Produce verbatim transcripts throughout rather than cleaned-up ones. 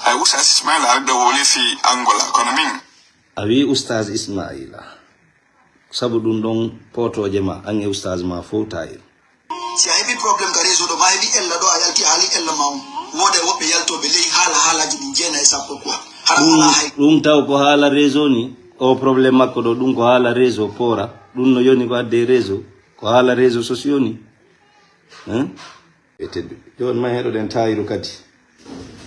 Ay Oustaz Ismaila arde wole fi Angola, kono min. A wi Oustaz Ismaila. Sabu ɗum ɗon potooje ma, an e Oustaz ma fof taayir. Si a heɓi problème ka réseau ɗo, ma heɓi ella ɗo, a yalti a haali ella ma on. Wooda e woɓɓe yaltooɓe ley haala haalaaji ɗin jeenayi e sappo quoi. Hara ɗum, alaa hay. Ɗum taw ko haala réseau ni. O problème makko ɗo, ɗum ko haala réseau poora. Ɗum no yoni ko adde réseau. Ko haala réseau sociaux ni. Hein? E tedduɓe. Jooni ma heɗoɗen taayiru kadi.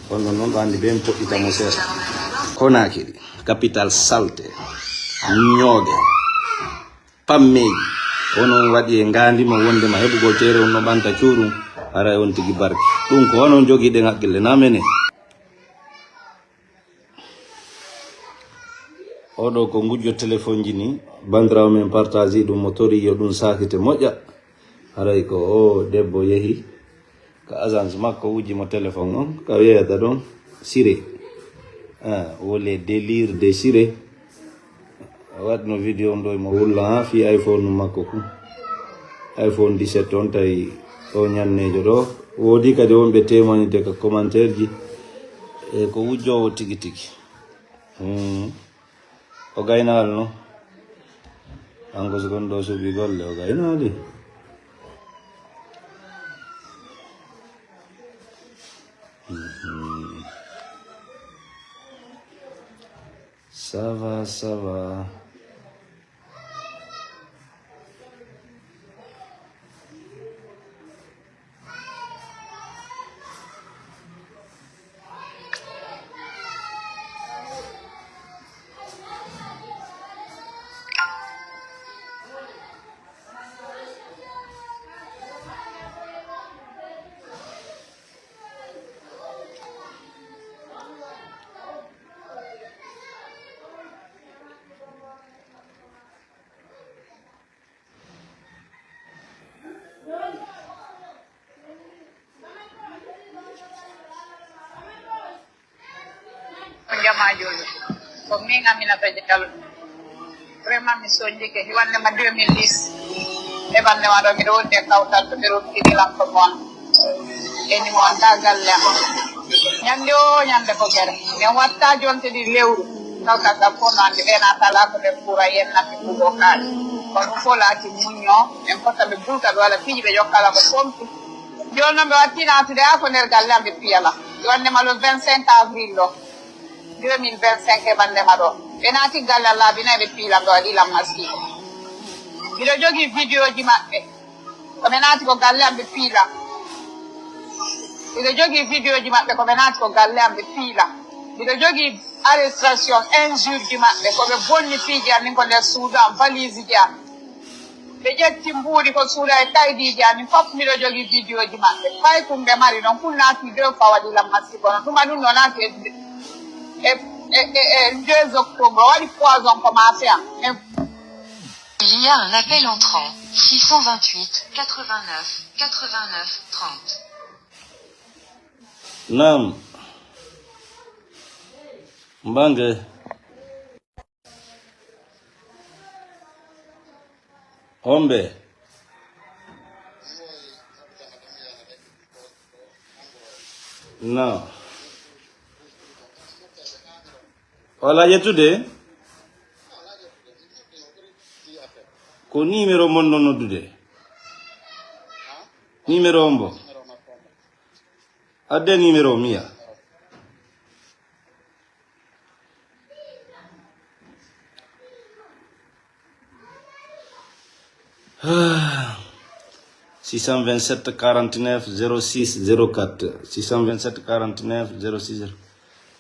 Kono noon ɗo anndi ɓen poɗɗita mo seeɗa. Conakry, capital salte, ñooge, pammeeji. Kono on waɗi e ngaandi ma wonde ma heɓugol teere on no ɓanta cuuɗum, haray on tigi barki. Ɗum ko onon jogiiɗen haqqille, na mene. Oɗo ko ngujjo telefonji ni, bandirawo men partage ɗum mo tori yo ɗum saakite moƴƴa. Haray ko o debbo yehi ka agence makko wujji mo téléphone on, ka wiyata ɗon Siré. Ah, wole délire de Siré. Waɗno vidéo on ɗo mo wulla ha fi iPhone makko ku. iPhone dix-sept on tawi o ñannejo ɗo. Woodi kadi wonɓe témoignité ka commentaire ji. E ko wujjowo tigi tigi. Hmm. O gaynaali no? Kanko so kon ɗo suɓi golle, o gaynaali. Mhm. Ça va, ça va. Ko jamaa jooni. Ko min Aminata Diallo. Vraiment mi sonjike hiwande ma deux mille dix. E bande ma ɗo miɗo wondi e kawtal to ɓe rokkini lan ko mon. E ni mon ta galle am. Ñande o ñande ko gere. Min watta jonte ɗi lewru. Kawtal ɗam fof no andi ɓe na tala ko ɓe kuura yen natti kuuɗo kaali. Kono ɗum fof laati muñño. Min fotta ɓe bulta ɓe wala piiji ɓe jokkala ko pompi. Jooni noon ɓe watti naatude haa ko nder galle am ɓe piyala. Wonde ma le vingt-cinq avril ɗo, deux mille vingt-cinq e bannde ma ɗo. Ɓe naati galle am laabi nayi ɓe piilam ɓe waɗi lam masiibo. Miɗo jogii vidéo ji maɓɓe. Ko ɓe naati ko galle am ɓe piilam. Miɗo jogii vidéo ji maɓɓe ko ɓe naati ko galle am ɓe piilam. Miɗo jogii arrestation, injure ji maɓɓe. Ko ɓe bonni piiji am ɗin ko nder suudu am, valise ji am. Ɓe ƴetti mbuuɗi ko suuda e kaydiiji amin fof miɗo jogii vidéo ji maɓɓe. Fay kum ɓe mari ɗon kun naati deux fois waɗi lam masibo non. Tuma ɗum ɗo naati e, e, e, e, e deux octobre o waɗi poison ko maafe am. E Il y a un appel entrant, six cent vingt-huit, quatre-vingt-neuf, quatre-vingt-neuf, trente. Naam. Mbange. Homɓe? Non. Wala yettude? Ko numéro mon non noddude? Numéro on bo? Adde numéro miya. Ah. Six cent vingt-sept quarante-neuf zéro six zéro quatre. Six cent vingt-sept quarante-neuf zéro six zéro.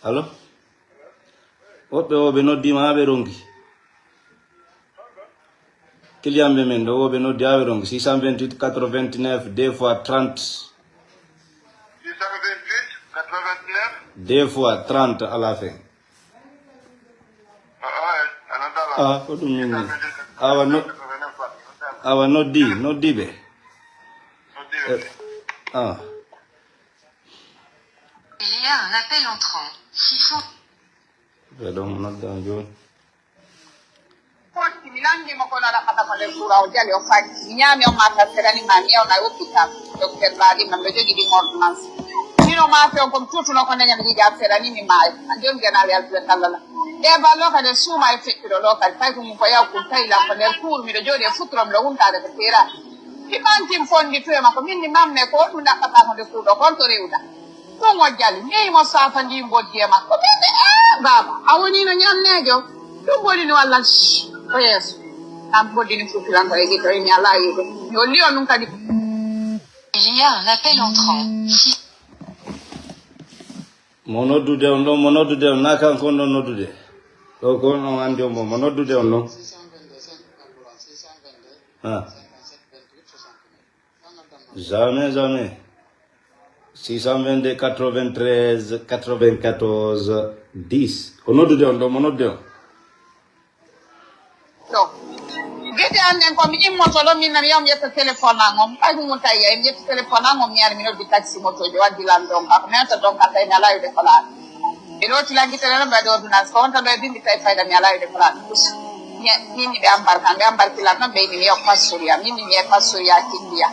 Allo? Woɓɓe o ɓe noddiima haa ɓe ronki. Client ɓe men ɗo, wo ɓe noddi haa ɓe ronki. Six cent vingt-huit quatre-vingt-neuf deux fois trente. Six cent vingt-huit quatre-vingt-neuf. Deux fois trente à la fin. Ah, ah, eh, a nodda la. Ah, ko ɗum min ni. Awa no-, awa noddi, noddi ɓe. Noddi ɓe. Eh, ah. Il y a un appel entrant. Six cents. Ɓe ɗon nodda jooni. Fotti, mi lanndii mo, kono raɓɓata mo nder suura, o jali, o faji. Mi ñaami, o maata, serani ma, mi yawna e hôpital. Docteur Baali, man ɓe jogii ɗi ordonnance. Mi Mino maafe on ko mi tutuno ko ndeña mi yiɗi affaire ani mi maayo. An joni gena yaltude kallala. E ba lokade suuma e feƴƴuɗo lokade. Fay ko mum ko yaw kum tawi lan ko nder kuuru miɗo jooɗi e futturo miɗo huntaade ko teera. Ɗi ɓantin fondi tuwe makko min ni mamme ko honɗum ɗaɓɓata ko nde kuuɗo ko honto rewuɗa. Ɗum o jali neyi mo safa ndi mboddi e makko ɓe ɓe e baaba a wonino ñamneejo. Ɗum ɓolini walla ko yeeso. An ɓoddini futtulanta e gito e ñala yiɗo. Yo liyo ɗum kadi. Il y a un appel entrant. Si Mo noddude on ɗon, mo noddude on, na kanko on ɗon noddude. Ɗo ko on on anndi on mo, mo noddude on ɗon. Ah. Jamais, jamais. Six cent vingt-deux, quatre-vingt-treize, quatre-vingt-quatorze, dix. Ko noddude on ɗon, mo noddude on. Ɗo gete an ɗen ko mi immoto ɗo min nami yaw mi ƴetta téléphone an on ɓay ko ngun tawi yahi mi ƴetta téléphone an on mi ari mi noddi taxi motojo waddi lan donka ko mi wonta donka tawi mi ala wiide ko laaɓi. Ɓe ɗoti lan gite ɗen ɓe waɗi ordonnance ko wonta ɗo e bimbi tawi fayda mi ala wiide ko laaɓi. Minni ɓe ambarkan ɓe ambarki lan ɗon ɓe ini mi yaw passoria minni mi yahi passoria kindiya.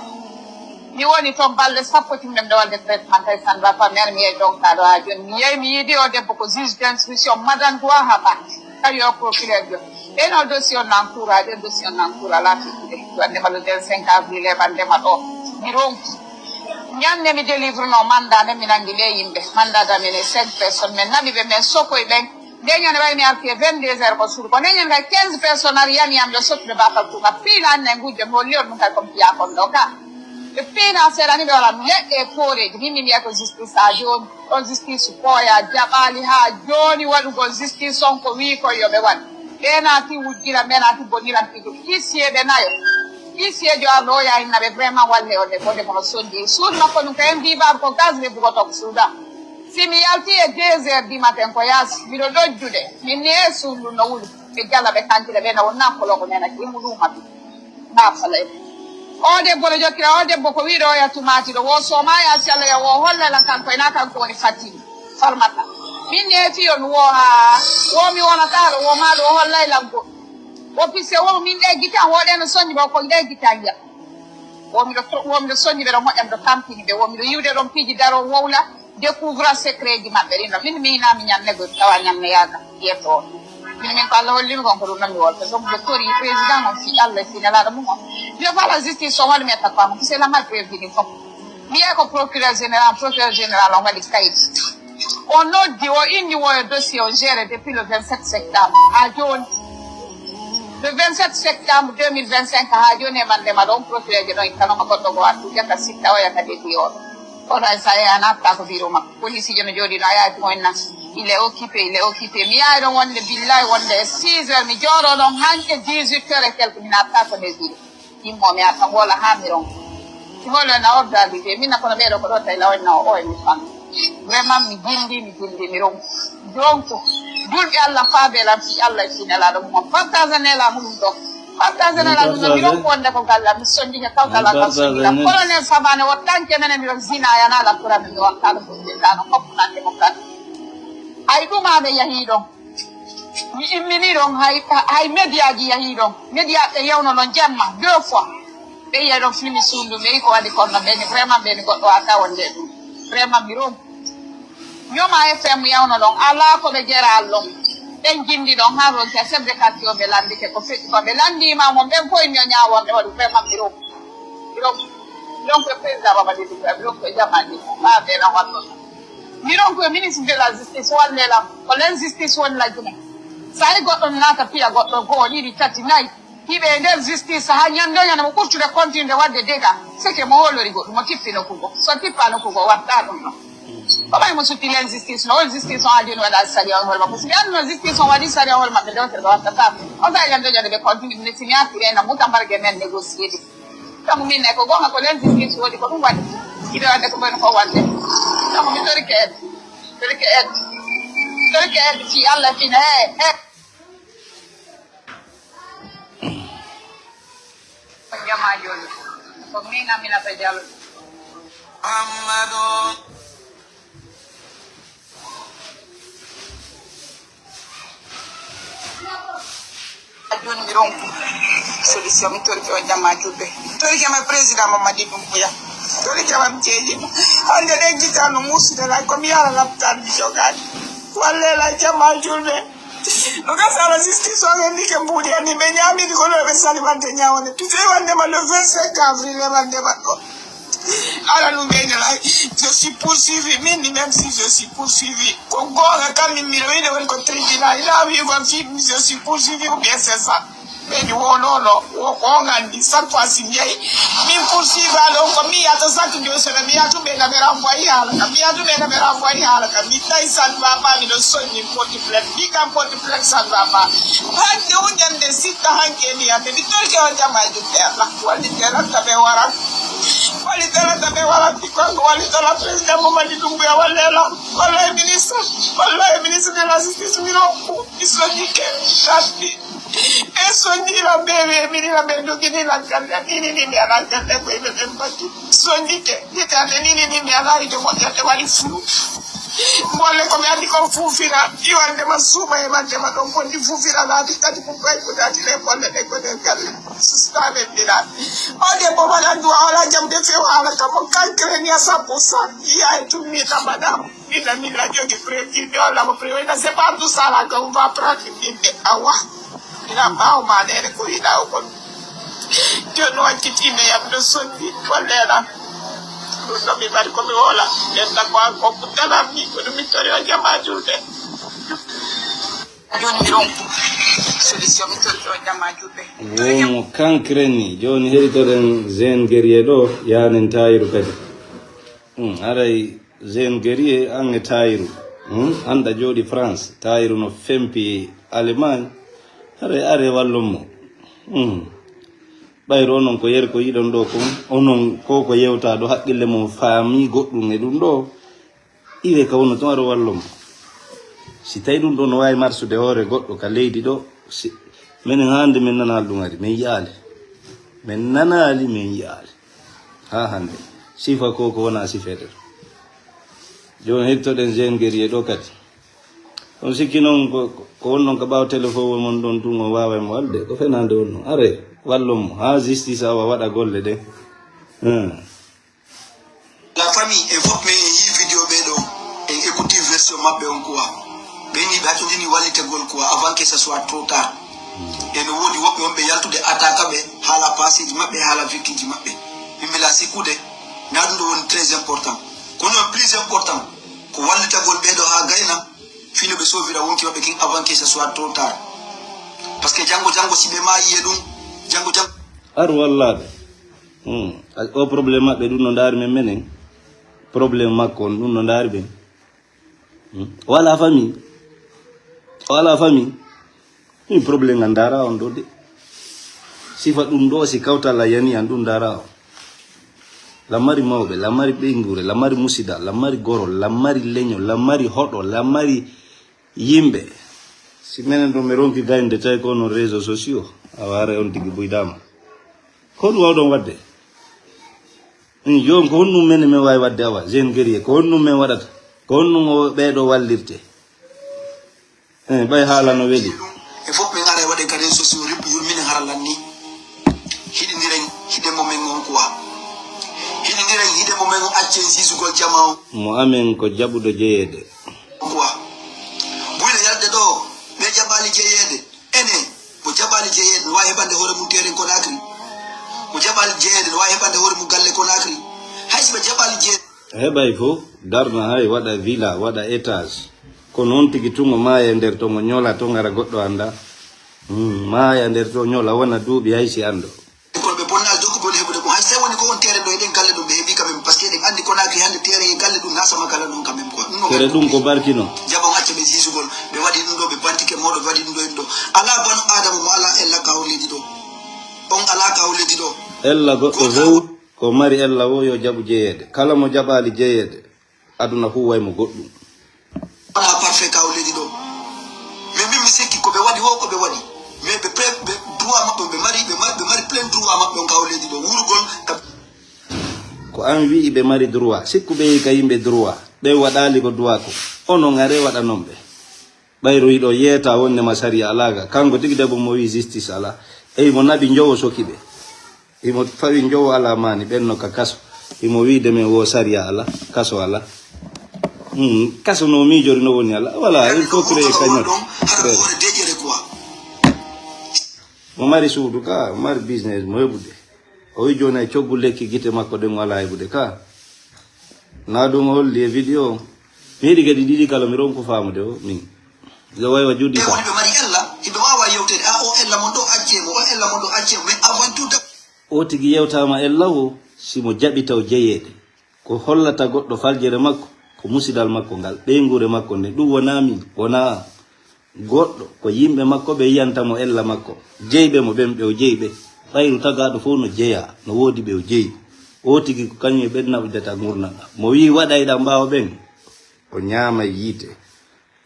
Mi woni toon balɗe sappo timmi ɗo mi ɗo waɗde traitement tawi ça ne va pas mi ari mi yehi donka ɗo haa jooni mi yehi mi yiidi o debbo ko juge d' instruction madame Duaha Ba tawi o procureur jo ɓen o dossier on nan cour haa ɗen dossier on nan cour alaa fittude wandema le vingt cinq avril heɓandema ɗo mi ronki ñande mi délivreno mandat nden mi nangi ɓe yimɓe mandat damen e cinq personnes min naɓi ɓe min sokoy ɓen Nde ñande wayi mi arti e vingt-deux heures ko suudu ko nde ñande kay quinze personnes ari yani yam yo sottude bakal tuga piila anne ngujjo mi holli on ɗum kay comme fiya kon ɗo ka ɓe piina serani ɓe wala leɗɗe e pooreji min mi mbiya ko justice ha joni on justice pooya jaɓali ha joni waɗugol justice on ko wi koy yo ɓe waɗ ɓe naati wujjiran ɓe naati bonniran piiji huissier ɓe nayo huissier jo arɗo o yahinna ɓe vraiment walle o debbo debbo no soddi suudu makko ɗum kay en vivable ko gaz ɓe bugoto ko suuda Si mi yalti e deux heures du matin ko yaasi, miɗo ɗojjude, min ni e suullu no wuli, ɓe jala ɓe kankira ɓe na wonna kologo nena ki imu ɗuma bi. Na falay. O debbo no jokkira o debbo ko wiɗo oya tumati ɗo wo soma ya si Allah ya wo holla lan kanko ena kanko woni fatini. Farmata. Min ne fiyo mi wo ha wo mi wona taro wo ma ɗo hollay lan go. Wo pisse wo min ɗe gitan wo ɗe no sonni ba ko ɗe gitan ya. Wo miɗo wo miɗo sonni ɓe ɗo moƴƴa miɗo tampini ɓe wo miɗo yiwde ɗon piiji daro wowla. Découvra secret ji maɓɓe ɗin ɗo min mi hinami ñanne goy tawa ñanne yaga yetto on min min ko allah hollimi kon ko ɗum ɗon mi wolta donc docteur yi président on fi allah fi nelaɗo mum on mi fala justice on waɗi mi etta ko amon c'est la mal prévu ɗin fof mbiye ko procureur général procureur général on waɗi kayit o noddi o inni wo e dossier o géré depuis le vingt sept septembre ha joni le vingt sept septembre deux mille vingt cinq ha joni e mandema ɗon procureur ji ɗon ittanoma goɗɗo go artu jaka sitta o yaka dédi oɗo Kono Isaiah a natta ko biro makko. Police jono jooɗi no a yaati mo inna. Il est occupé, il est occupé. Mi yaari ɗon wonde billahi wonde e six heures mi jooɗo ɗon hanke dix-huit heures et quelque mi natta ko nder biro. Immo mi arta wola ha mi ronko. Mi holo na ordali de min kono ɓeɗo ko ɗo tawi lawanna o o e mi fan. Vraiment mi jindi mi jindi mi ronko. Donc julɓe Allah faabe lan fi Allah e fi nelaɗo mum. Partage nela mum ɗo. Partage nela ɗum no mi ronko wonde ko galla mi sondike kawtal an ka sondira colonel sabane o tanke mene mi ɗon zina yana la kura mi mi wakkano ko ɓe kano hoppunan démocrate hay ɗumaɓe yahi ɗon mi immini ɗon hay hay média ji yahi ɗon média ɓe yewno ɗon jemma deux fois ɓe yiya ɗon fini sundu ɓe yi ko waɗi konno ɓeni vraiment ɓeni goɗɗo wata wonde ɗum vraiment mi ronko Ñoma F M yawno ɗon alaa ko ɓe jeraa ɗon. Ɓen jindi ɗon haa ronki a chef de quartier o ɓe lanndike ko feƴƴi ko ɓe lanndiima mo ɓen fof ino ñaaworɓe waɗi vraiment mi ronki mi ronki mi ronki e président Baba Didi Kura mi ronki e jamaji ma ɓe ɗon watto mi ronki e ministre de la justice walle lam ko l'injustice woni lajjuma so ari goɗɗo naata piya goɗɗo goo ɗiɗi tati nayi Hiɓe e nder justice haa ñande o ñande mo ɓurtude continude waɗde dega seke mo hoolori goɗɗum o tippi nokku goo so tippa nokku goo watta ɗum ɗon ko ɓay mo sutti len justice no on justice on haa jooni waɗa sariya on hoore makko si ɓe annduno justice on waɗi sariya on hoore maɓɓe dewtere ɓe wattata on sa elen doñande ɓe continue ne si mi artire na muta mbarge men négocier de donc min ne ko gonga ko len justice woodi ko ɗum waɗi hiɓe waɗde ko ɓen ko waɗde donc mi torike en torike en torike en fi allah fina he he Jama joni ko min Aminata Diallo. Ammadu. Joni mi ronku solution mi torike o jama julɓe mi torike ma président Mamadi Dumbuya Tori jaɓam jeeji. Hannde ɗen gita no muusude lay ko mi yara laptan mi jogaani. Walle lay jamma julɓe. No gasa la justice on en nike mbuuɗi en ni ɓe ñaamini ko ɗo ɓe sali wande ñaawande. Tutoy wande ma le vingt-cinq avril e wande ma ɗo. Ala ɗum ɓe ñalay. Je suis poursuivi. Min ni même si je suis poursuivi. Ko goonga kam min miɗo wiide woni ko tribunal. Ina wi ko fi je suis poursuivi ou bien c'est ça. Ɓeydi wo nono wo ko on anndi chaque fois si mi yehi min poursuiva ɗon ko mi yiyata chaque jour semaine mi yaha tun ɓe na ɓe renvoyi haala kam mi yaha tun ɓe na ɓe renvoyi haala kam mi tawi ça ne va pas miɗo soñi porte plainte mbi kam porte plainte ça ne va pas hande o ñande sitta hanke mi yande mi torke o jama e jutte allah wallite latta ɓe waran wallite latta ɓe waran ɓikkonko wallitola président momadi ɗum ɓe wallela walla e ministre walla e ministre de la justice mino mi soñike satti E soñiila ɓe weeɓiniila ɓe doginii lankanɗe ninini mi a lankanɗe ko yimɓe ɓen batu soñike yitande ninini mi a laayijo moƴƴande waɗi fulu bolle ko mi anndi kon fuufira iwandema suuma e wandema ɗon bonndi fuufira laabi kadi ko koye ko daati ɗe bolle ɗe ko nder galle sustaɓe mbiraɓe o debbo waɗa duwa wala jamde few haala kam o kankre ni a sappo sa yiya e tummi tabaɗa mina mina jogi preuve ɗi mi hollamo preuve na c'est pas tout ça là que on va prendre inde awa Ina ɓaawo ma nene ko wiɗa o kon. Joni wakkitiima yam no sonni walleena. Ɗum ɗo mi mbaɗi ko mi woola. Nden tan ko an ko kuddalam ni ko ɗum mi tori o jama julde. Joni mi ronku solution mi tori o jama julde. Womo kankre ni joni heɗitoɗen Jean Guerrier ɗo yanen tayiru kadi. Hmm, aray Jean Guerrier an e Tayiru. Hmm? An ɗa jooɗi France. Tayiru no fempi Allemagne. Hare are wallon mo. Hmm. Ɓayro onon ko yer ko yiɗon ɗo kon. Onon ko ko yewta ɗo haqqille mo faami goɗɗum e ɗum ɗo. Iwe ka wono tun aro wallon mo. Si tawi ɗum ɗo no wawi marsude hoore goɗɗo ka leydi ɗo. Si, menen hande min nanali ɗum ari. Min yi'ali. Min nanali min yi'ali. Ha hande sifa ko ko wona sifede. Joni hettoɗen Jean Guerrier ɗo kadi. On sikki noon ko ko won noon ka ɓaawo téléphone mon ɗon tun on waaway mo walde ko fenande on noon are wallon mo ha justice awa waɗa golle ɗen. Hmm. La famille e fof min en yii vidéo ɓe ɗo en écouti version maɓɓe on quoi ɓen ni ɓe haccondini wallitegol quoi avant que ça soit trop tard. E no woodi woɓɓe wonɓe yaltude attaque ɓe haala passeji maɓɓe haala victime ji maɓɓe. Min mbela sikkude na ɗum ɗo woni très important. Kono plus important ko wallitagol ɓeɗo ha gayna fino ɓe sovira wonki maɓɓe kin avant que ça soit trop tard. Parce que janngo janngo si ɓe maayi e ɗum janngo janngo. Ar wallaɓe. Hmm. O problème maɓɓe ɗum no ndaari men menen. Problème makko on ɗum no ndaari ɓen. Hmm. O ala famille. O ala famille. Min problème ngal ndaara on ɗo de. Sifa ɗum ɗo si kawtala yani an ɗum ndaara on. Lamari mawɓe, lamari ɓeynguure, lamari musida, lamari goro, lamari leño, lamari hoɗo, lamari yimɓe. Si menen ɗo mi ronki gaynude tawi ko onon réseau sociaux, a waare on tigi buydama. Ko ɗum wawɗon wadde? Min jooni ko honɗum menen min waawi waɗde awa Jean Guerrier ko honɗum min waɗata ko honɗum o ɓeeɗo wallirte eh, ɓay haala no weli. E fof min ara e waɗen ka réseau sociaux rip yurminen hara lanni hiɗindiren hiɗe mo men on quoi hiɗindiren hiɗe mo men on accen sisugol jama on. Mo amen ko jaɓuɗo jeyeede. Quoi buyɗo yalde ɗo ɓe jaɓali jeyeede. Ene mo jaɓali jeyeede no waawi heɓande hoore mum teeren Conakry. Mo jaɓali jeyeede no waawi heɓande hoore mum galle Conakry. Hay si ɓe jaɓali jeyeede. Heɓay fof darna hay waɗa villa waɗa étage. Ko noon tigi tun o maaya e nder to mo ñola to ngara goɗɗo annda. Hmm, maaya nder to ñola wona duuɓi hay si anndo. Kono ɓe bonnal dokku ɓe woni heɓude ko hay so tawi woni ko on teere ɗo eɗen galle ɗum ɓe heɓi quand même parce que eɗen anndi Conakry hannde teere e galle ɗum nasama kala noon quand même quoi ɗum no kere ɗum ko barki noon jaɓon acca ɓe sisugol ɓe waɗi ɗum ɗo ɓe bantike mawɗo ɓe waɗi ɗum ɗo en ɗo ala banu adama mo ala ella ka o leydi ɗo on ala ka o leydi ɗo ella goɗɗo fof ko mari ella o yo jaɓu jeyeede kala mo jaɓaali jeyeede aduna huway mo goɗɗum. Wala parfait ka o leydi ɗo. Mais min mi sikki ko ɓe waɗi wo ko ɓe waɗi. Mais ɓe pre ɓe droit maɓɓe ɓe mari ɓe mari ɓe mari plein droit maɓɓe on ka o leydi ɗo wurugol ka. Ko an wi'i ɓe mari droit sikku ɓe ka yimɓe droit ɓe waɗali ko droit ko onon are waɗanon ɓe. Ɓayro yiɗo yeeta wonde ma sariya alaa ga. Kanko tigi debbo mo wi justice alaa. Eyi mo naɓi njowo soki ɓe. Imo fawi njowo alaa maani ɓenno ka kaso. Himo wiide men wo sariya ala, kaso ala. Hmm, kaso no miijori no woni ala. Voilà, il faut créer cagnotte. Hara ko hoore deƴƴere quoi. Mo mari suudu ka, mo mari business mo heɓude. O wi jooni ay coggu lekki gite makko ɗen wala heɓude ka. Na ɗum holli e vidéo. Mi heɗi kadi ɗiɗi kala mi ronku faamude o min. Yo waywa juuɗi ka. Woni ɓe mari ella, hiɓe waawa yewtede. A o ella mon ɗo accee mo, o ella mon ɗo accee mo. Mais avant tout, da- O tigi yewtaama ella o, si mo jaɓi taw jeyeede. Ko hollata goɗɗo faljere makko, ko musidal makko ngal, ɓeynguure makko nden. Ɗum wonaa min, wonaa goɗɗo, ko yimɓe makko ɓe yiyanta mo ella makko. Jeyɓe mo ɓen, ɓe o jeyi ɓe. Ɓayru tagaaɗo fof no jeyaa, no woodi ɓe o jeyi. O tigi ko kañum e ɓen naɓidata ngurndan ɗan. Mo wi'i waɗayɗan ɓaawo ɓen, o ñaamay yiite.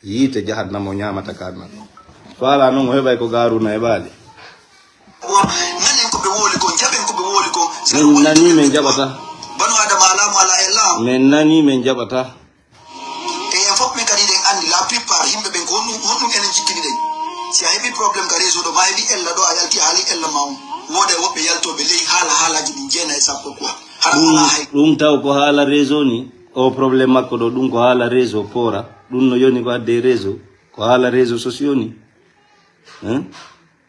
Yiite jahannama o ñaamata ka nan. Faala non o heɓay ko Gaaruuna heɓaali. Nanen ko ɓe wooli kon, jaɓen ko ɓe wooli kon. Min nanii min jaɓata. Banu Adama alaamu ala e laamu. Min nanii min jaɓata. E en fof min kadi ɗen anndi la plupart yimɓe ɓen ko honɗum, honɗum enen jikkini ɗen. Si a heɓi problème ka réseau ɗo, ma heɓi ella ɗo, a yalti a haali ella ma on. Wooda e woɓɓe yaltooɓe ley haala haalaaji ɗin jeena e sappo quoi. Hara ɗum, alaa hay. Ɗum taw ko haala réseau ni. O problème makko ɗo, ɗum ko haala réseau poora. Ɗum no yoni ko adde réseau. Ko haala réseau sociaux ni. Hein?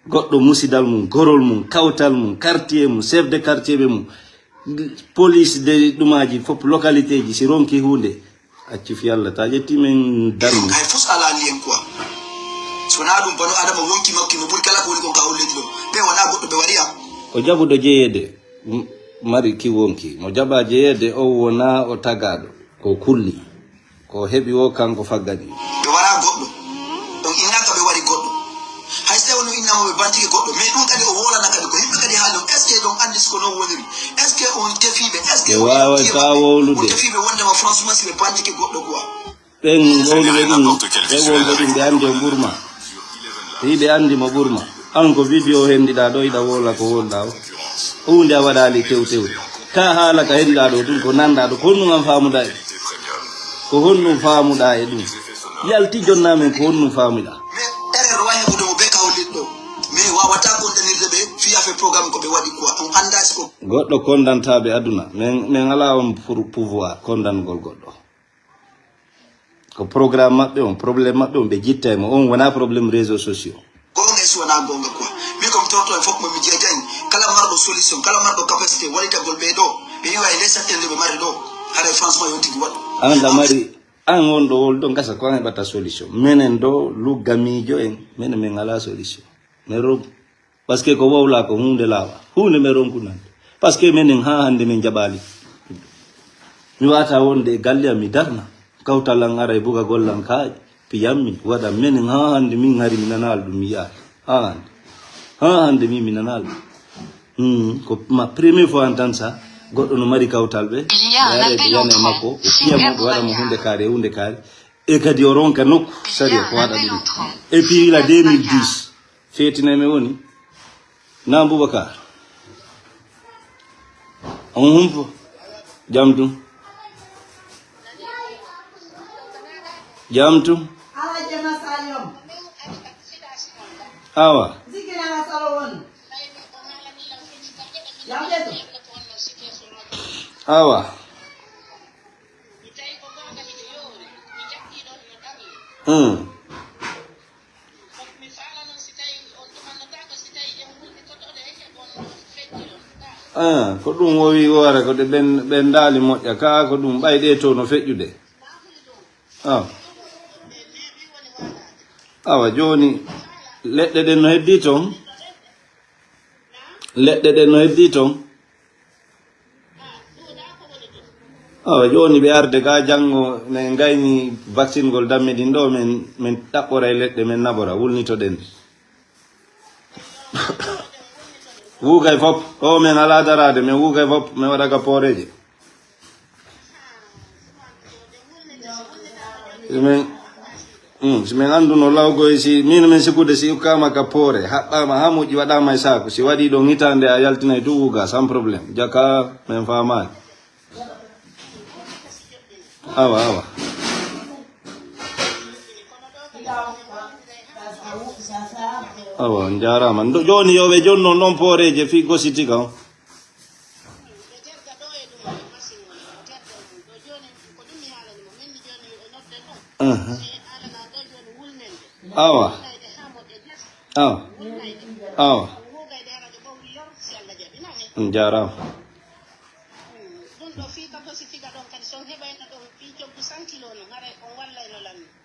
Goɗɗo musidal mum, gorol mum, kawtal mum, quartier mum, chef de quartier ɓe mum, police de ɗumaji fof, localité ji, si ronki hunde, acci fi Allah, ta ƴetti men darmi. Hay fus ala liyen quoi. So na ɗum bano Adama wonki makki no ɓuri kala ko woni kon ka holledi ɗo. Ɓe wona goɗɗo ɓe wari am. O jaɓuɗo jeyeede, m-, mari ki wonki. Mo jaɓa jeyeede, o wona o tagaɗo. Ko kulli. Ko heɓi o kanko faggani. Ɓe wara goɗɗo. On innaka ɓe wari goɗɗo. Hay so tawi on innama ɓe bantike goɗɗo. Mais ɗum kadi o wolana kadi ko yimɓe kadi haali on. Est-ce que ɗon anndi siko noon woniri? Est-ce que on tefiiɓe? Est-ce que ɓe waaway ka wowlude. On tefiiɓe wondema franchement si ɓe bantike goɗɗo quoi. Ɓen wowluɓe ɗum, ɓen wowluɓe ɗum ɓe anndi o ɓurma. Tawi ɓe anndi mo ɓurma. An ko vidéo hendiɗa ɗo iɗa wowla ko wowluɗa o. Huunde a waɗaali tew tew. Ka haala ka hendiɗa ɗo ɗum ko nanɗa ɗo. Ko honɗum an faamuɗa e ɗum? Ko honɗum faamuɗa e ɗum? Yalti jonna men ko honɗum faamuɗa? Mais erreur wawi heɓude mo be ka holliɗo. Mais wawata kondanirde ɓe fii affaire programme ko ɓe waɗi quoi. On annda si ko. Goɗɗo kondanta ɓe aduna. Men, men ala on pour pouvoir kondangol goɗɗo. Ko programme maɓɓe on, problème maɓɓe on, ɓe jittay mo. On wona problème réseaux sociaux. Goonga e si wona goonga quoi. Min ko mi torto e fof mo mi jeejani. Kala marɗo solution, kala marɗo capacité walitagol ɓe ɗo. Ɓe iwa e les sattelle ɓe mari ɗo. Haray franchement yo tigi waɗu. An da mari, an won ɗo wol ɗo gasa ko an heɓata solution. Menen ɗo luggamiijo en, menen min ala solution. Mais rom, parce que ko wowla ko huunde laawa. Huunde men ronku nande. Parce que menen ha hande min jaɓali. Mi wata wonde e galle am mi darna. Kawtal an ara e bugagol an kaaƴe. Piyammi, waɗa menen ha hande min hari mi nanaali ɗum mi yi'aali. Ha hande. Ha hande min mi nanaali ɗum. Hmm, ko ma première fois an tan sa goɗɗo no mari kawtal ɓe. Ɓe ara ɓe yana e makko, ɓe piya mo, ɓe waɗa mo hunde kaari e hunde kaari. E kadi o ronka nokku sariya ko waɗa ɗum. Et puis il a deux mille dix. Feetinay mi woni. Na Boubacar. On humpo. Jam tum. Jam tum. Awa. Awa. Hmm. Ah, ko ɗum o wi woore ko ɗe ɓen, ɓen ndaali moƴƴa ka ko ɗum ɓay ɗe to no feƴƴude. Awa. Awa jooni leɗɗe ɗen no heddi ton. Leɗɗe ɗen no heddi ton. Awa jooni ɓe arde ga janngo ne ngayni vaccine ngol damme ɗin ɗo men, men ɗaɓɓoray leɗɗe men naɓora wulnitoɗen. Wugay fop o men ala daraade men wugay fop men waɗa ga pooreeje. Min, mm, si min annduno lawgoy si min min sikkude si ukkama ka poore haɓɓama ha moƴƴi waɗama e saku si waɗi ɗon hitande a yaltinay du wuga sans problème jaka min famani. Awa awa. Awa on jarama. Joni yo ɓe jonno ɗon pooreje fi gositi kam. Awa. Awa. Awa. On jaaraama.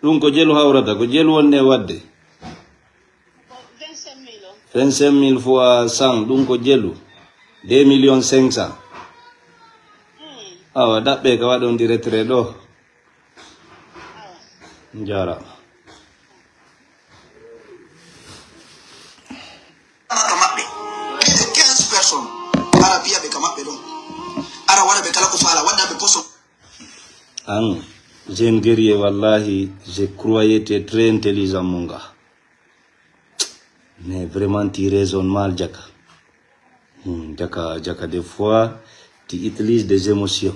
Ɗum ko jelu hawrata, ko jelu wonde e waɗde. Vingt-cinq mille fois cent, ɗum ko jelu. Deux millions cinq cents. Awa, ɗaɓɓe ka waɗon ɗi retrait ɗo. Jaaraama. Ka maɓɓe. Plus de quinze personnes. Ara piya ɓe ka maɓɓe ɗon. Ara waɗa ɓe kala ko faala, waɗa ɓe poson. An, jeune guerrier, wallahi, je croyais t'es très intelligent, mon gars. Mais vraiment, tu raisonnes mal, Jaka. Hmm, Jaka, Jaka, des fois, tu utilises des émotions.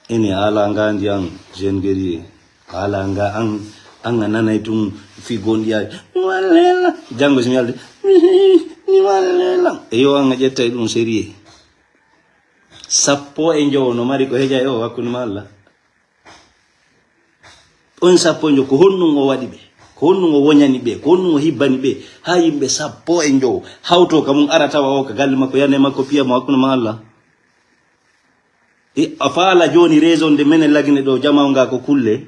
Ene ala nga ndi an, jeune guerrier. Ala nga an, an a nanay tun fi gondi ay. Ni walela. Jango si mi alde. Ni walela. E yo an a ƴettay ɗum sérieux. Sappo e njowo no mari ko heƴa e o hakkunde ma Allah. On sappo e njowo, ko honɗum o waɗi ɓe? Ko honɗum o woñani ɓe? Ko honɗum o hibbani ɓe? Haa yimɓe sappo e njowo hawto ka mum, ara tawa o ka galle makko, yana e makko, piya mo hakkunde ma Allah. E a faala jooni raison de menen Lagine ɗo, jamaa nga ko kulle.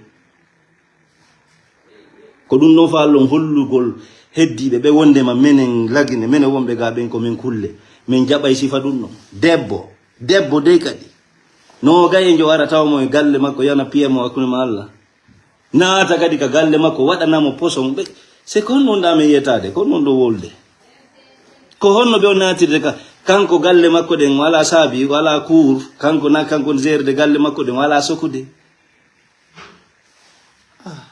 Ko ɗum ɗon faalɗon hollugol heddiiɓe ɓe wondema menen Lagine, menen wonɓe ga ɓen ko men kulle. Men jaɓay sifa ɗum ɗon. Debbo, debbo dey kadi. Noogay e njo ara tawa mo e galle makko, yana piya mo hakkunde ma Allah. Naata kadi ka galle makko, waɗana mo poson. Ɓe, c'est ko honɗum ɗa men yetaade, ko honɗum ɗo wolde. Ko honno ɓe o naatirde ka, kanko galle makko ɗen wala saabi, wala cour, kanko na kanko gérde galle makko ɗen wala sokude. Ah.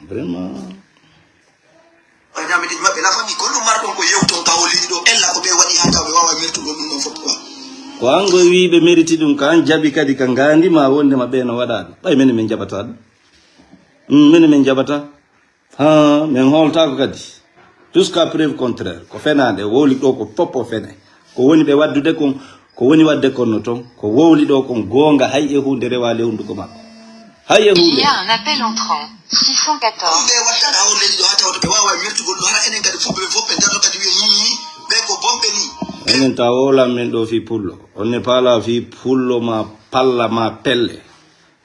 Vraiment. Ɓay ñaamidiji maɓɓe nafani, ko ɗum marɗon ko yewton ka o leydi ɗo, ella ko ɓe waɗi haa taw ɓe waawa mertugol ɗum ɗon fof quoi. Ko an ko wi ɓe meriti ɗum, ko an jaɓi kadi ka ngaandi ma wonde ma ɓe no waɗa ɗum. Ɓay menen min jaɓata ɗum. Mm, menen min jaɓata. Ha, min hooltaako kadi. Jusqu'à preuve contraire, ko fenaande, o wowli ɗo ko fof o fene. Ko woni ɓe waddude kon, ko woni wadde konno ton, ko wowli ɗo kon goonga, hay e huunde rewaali e hunnduko makko. Hay e huunde. Il y a un appel entrant, six cent quatorze. Ɓe watta ka o leydi ɗo haa tawata ɓe waawa mertugol ɗum, hara enen kadi fof ɓe fof ɓe darno kadi wiya nii, nii, ɓe ko bonɓe nii. Enen taw wowlan men ɗo fii pullo. On ne paala fii pullo ma palla ma pelle.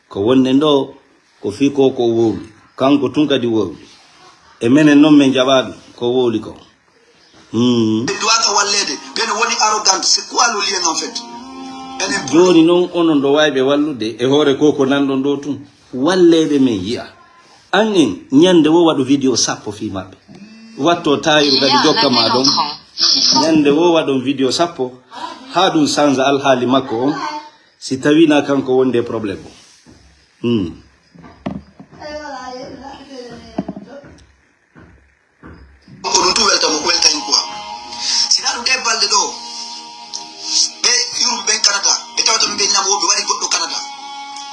Ko wonde ɗo, ko fii ko ko wowli. Kanko tun kadi wowli. E menen non men jaɓa ɗum, ko wowli ko. Hmm. Ɓe duwaka walleede, ɓen woni arrogant, c'est quoi le lien en fait? Enen jooni non onon ɗo wawi ɓe wallude e hoore ko ko nanɗon ɗo tun. Walleɓe men yi'a. An en, ñande wo waɗu vidéo sappo fii maɓɓe. Watto tayiru kadi jokka ma ɗon. Ñande wo waɗon vidéo sappo, haa ɗum sanza alhaali makko on. Si tawi na kanko wonde problème o. Hmm. Ko ɗum tun welta mo, welta en quoi. Si na ɗum ɗe balɗe ɗo, ɓe yurum ɓen Canada, ɓe tawata ɗum ɓe ñaama wo ɓe waɗi goɗɗo Canada.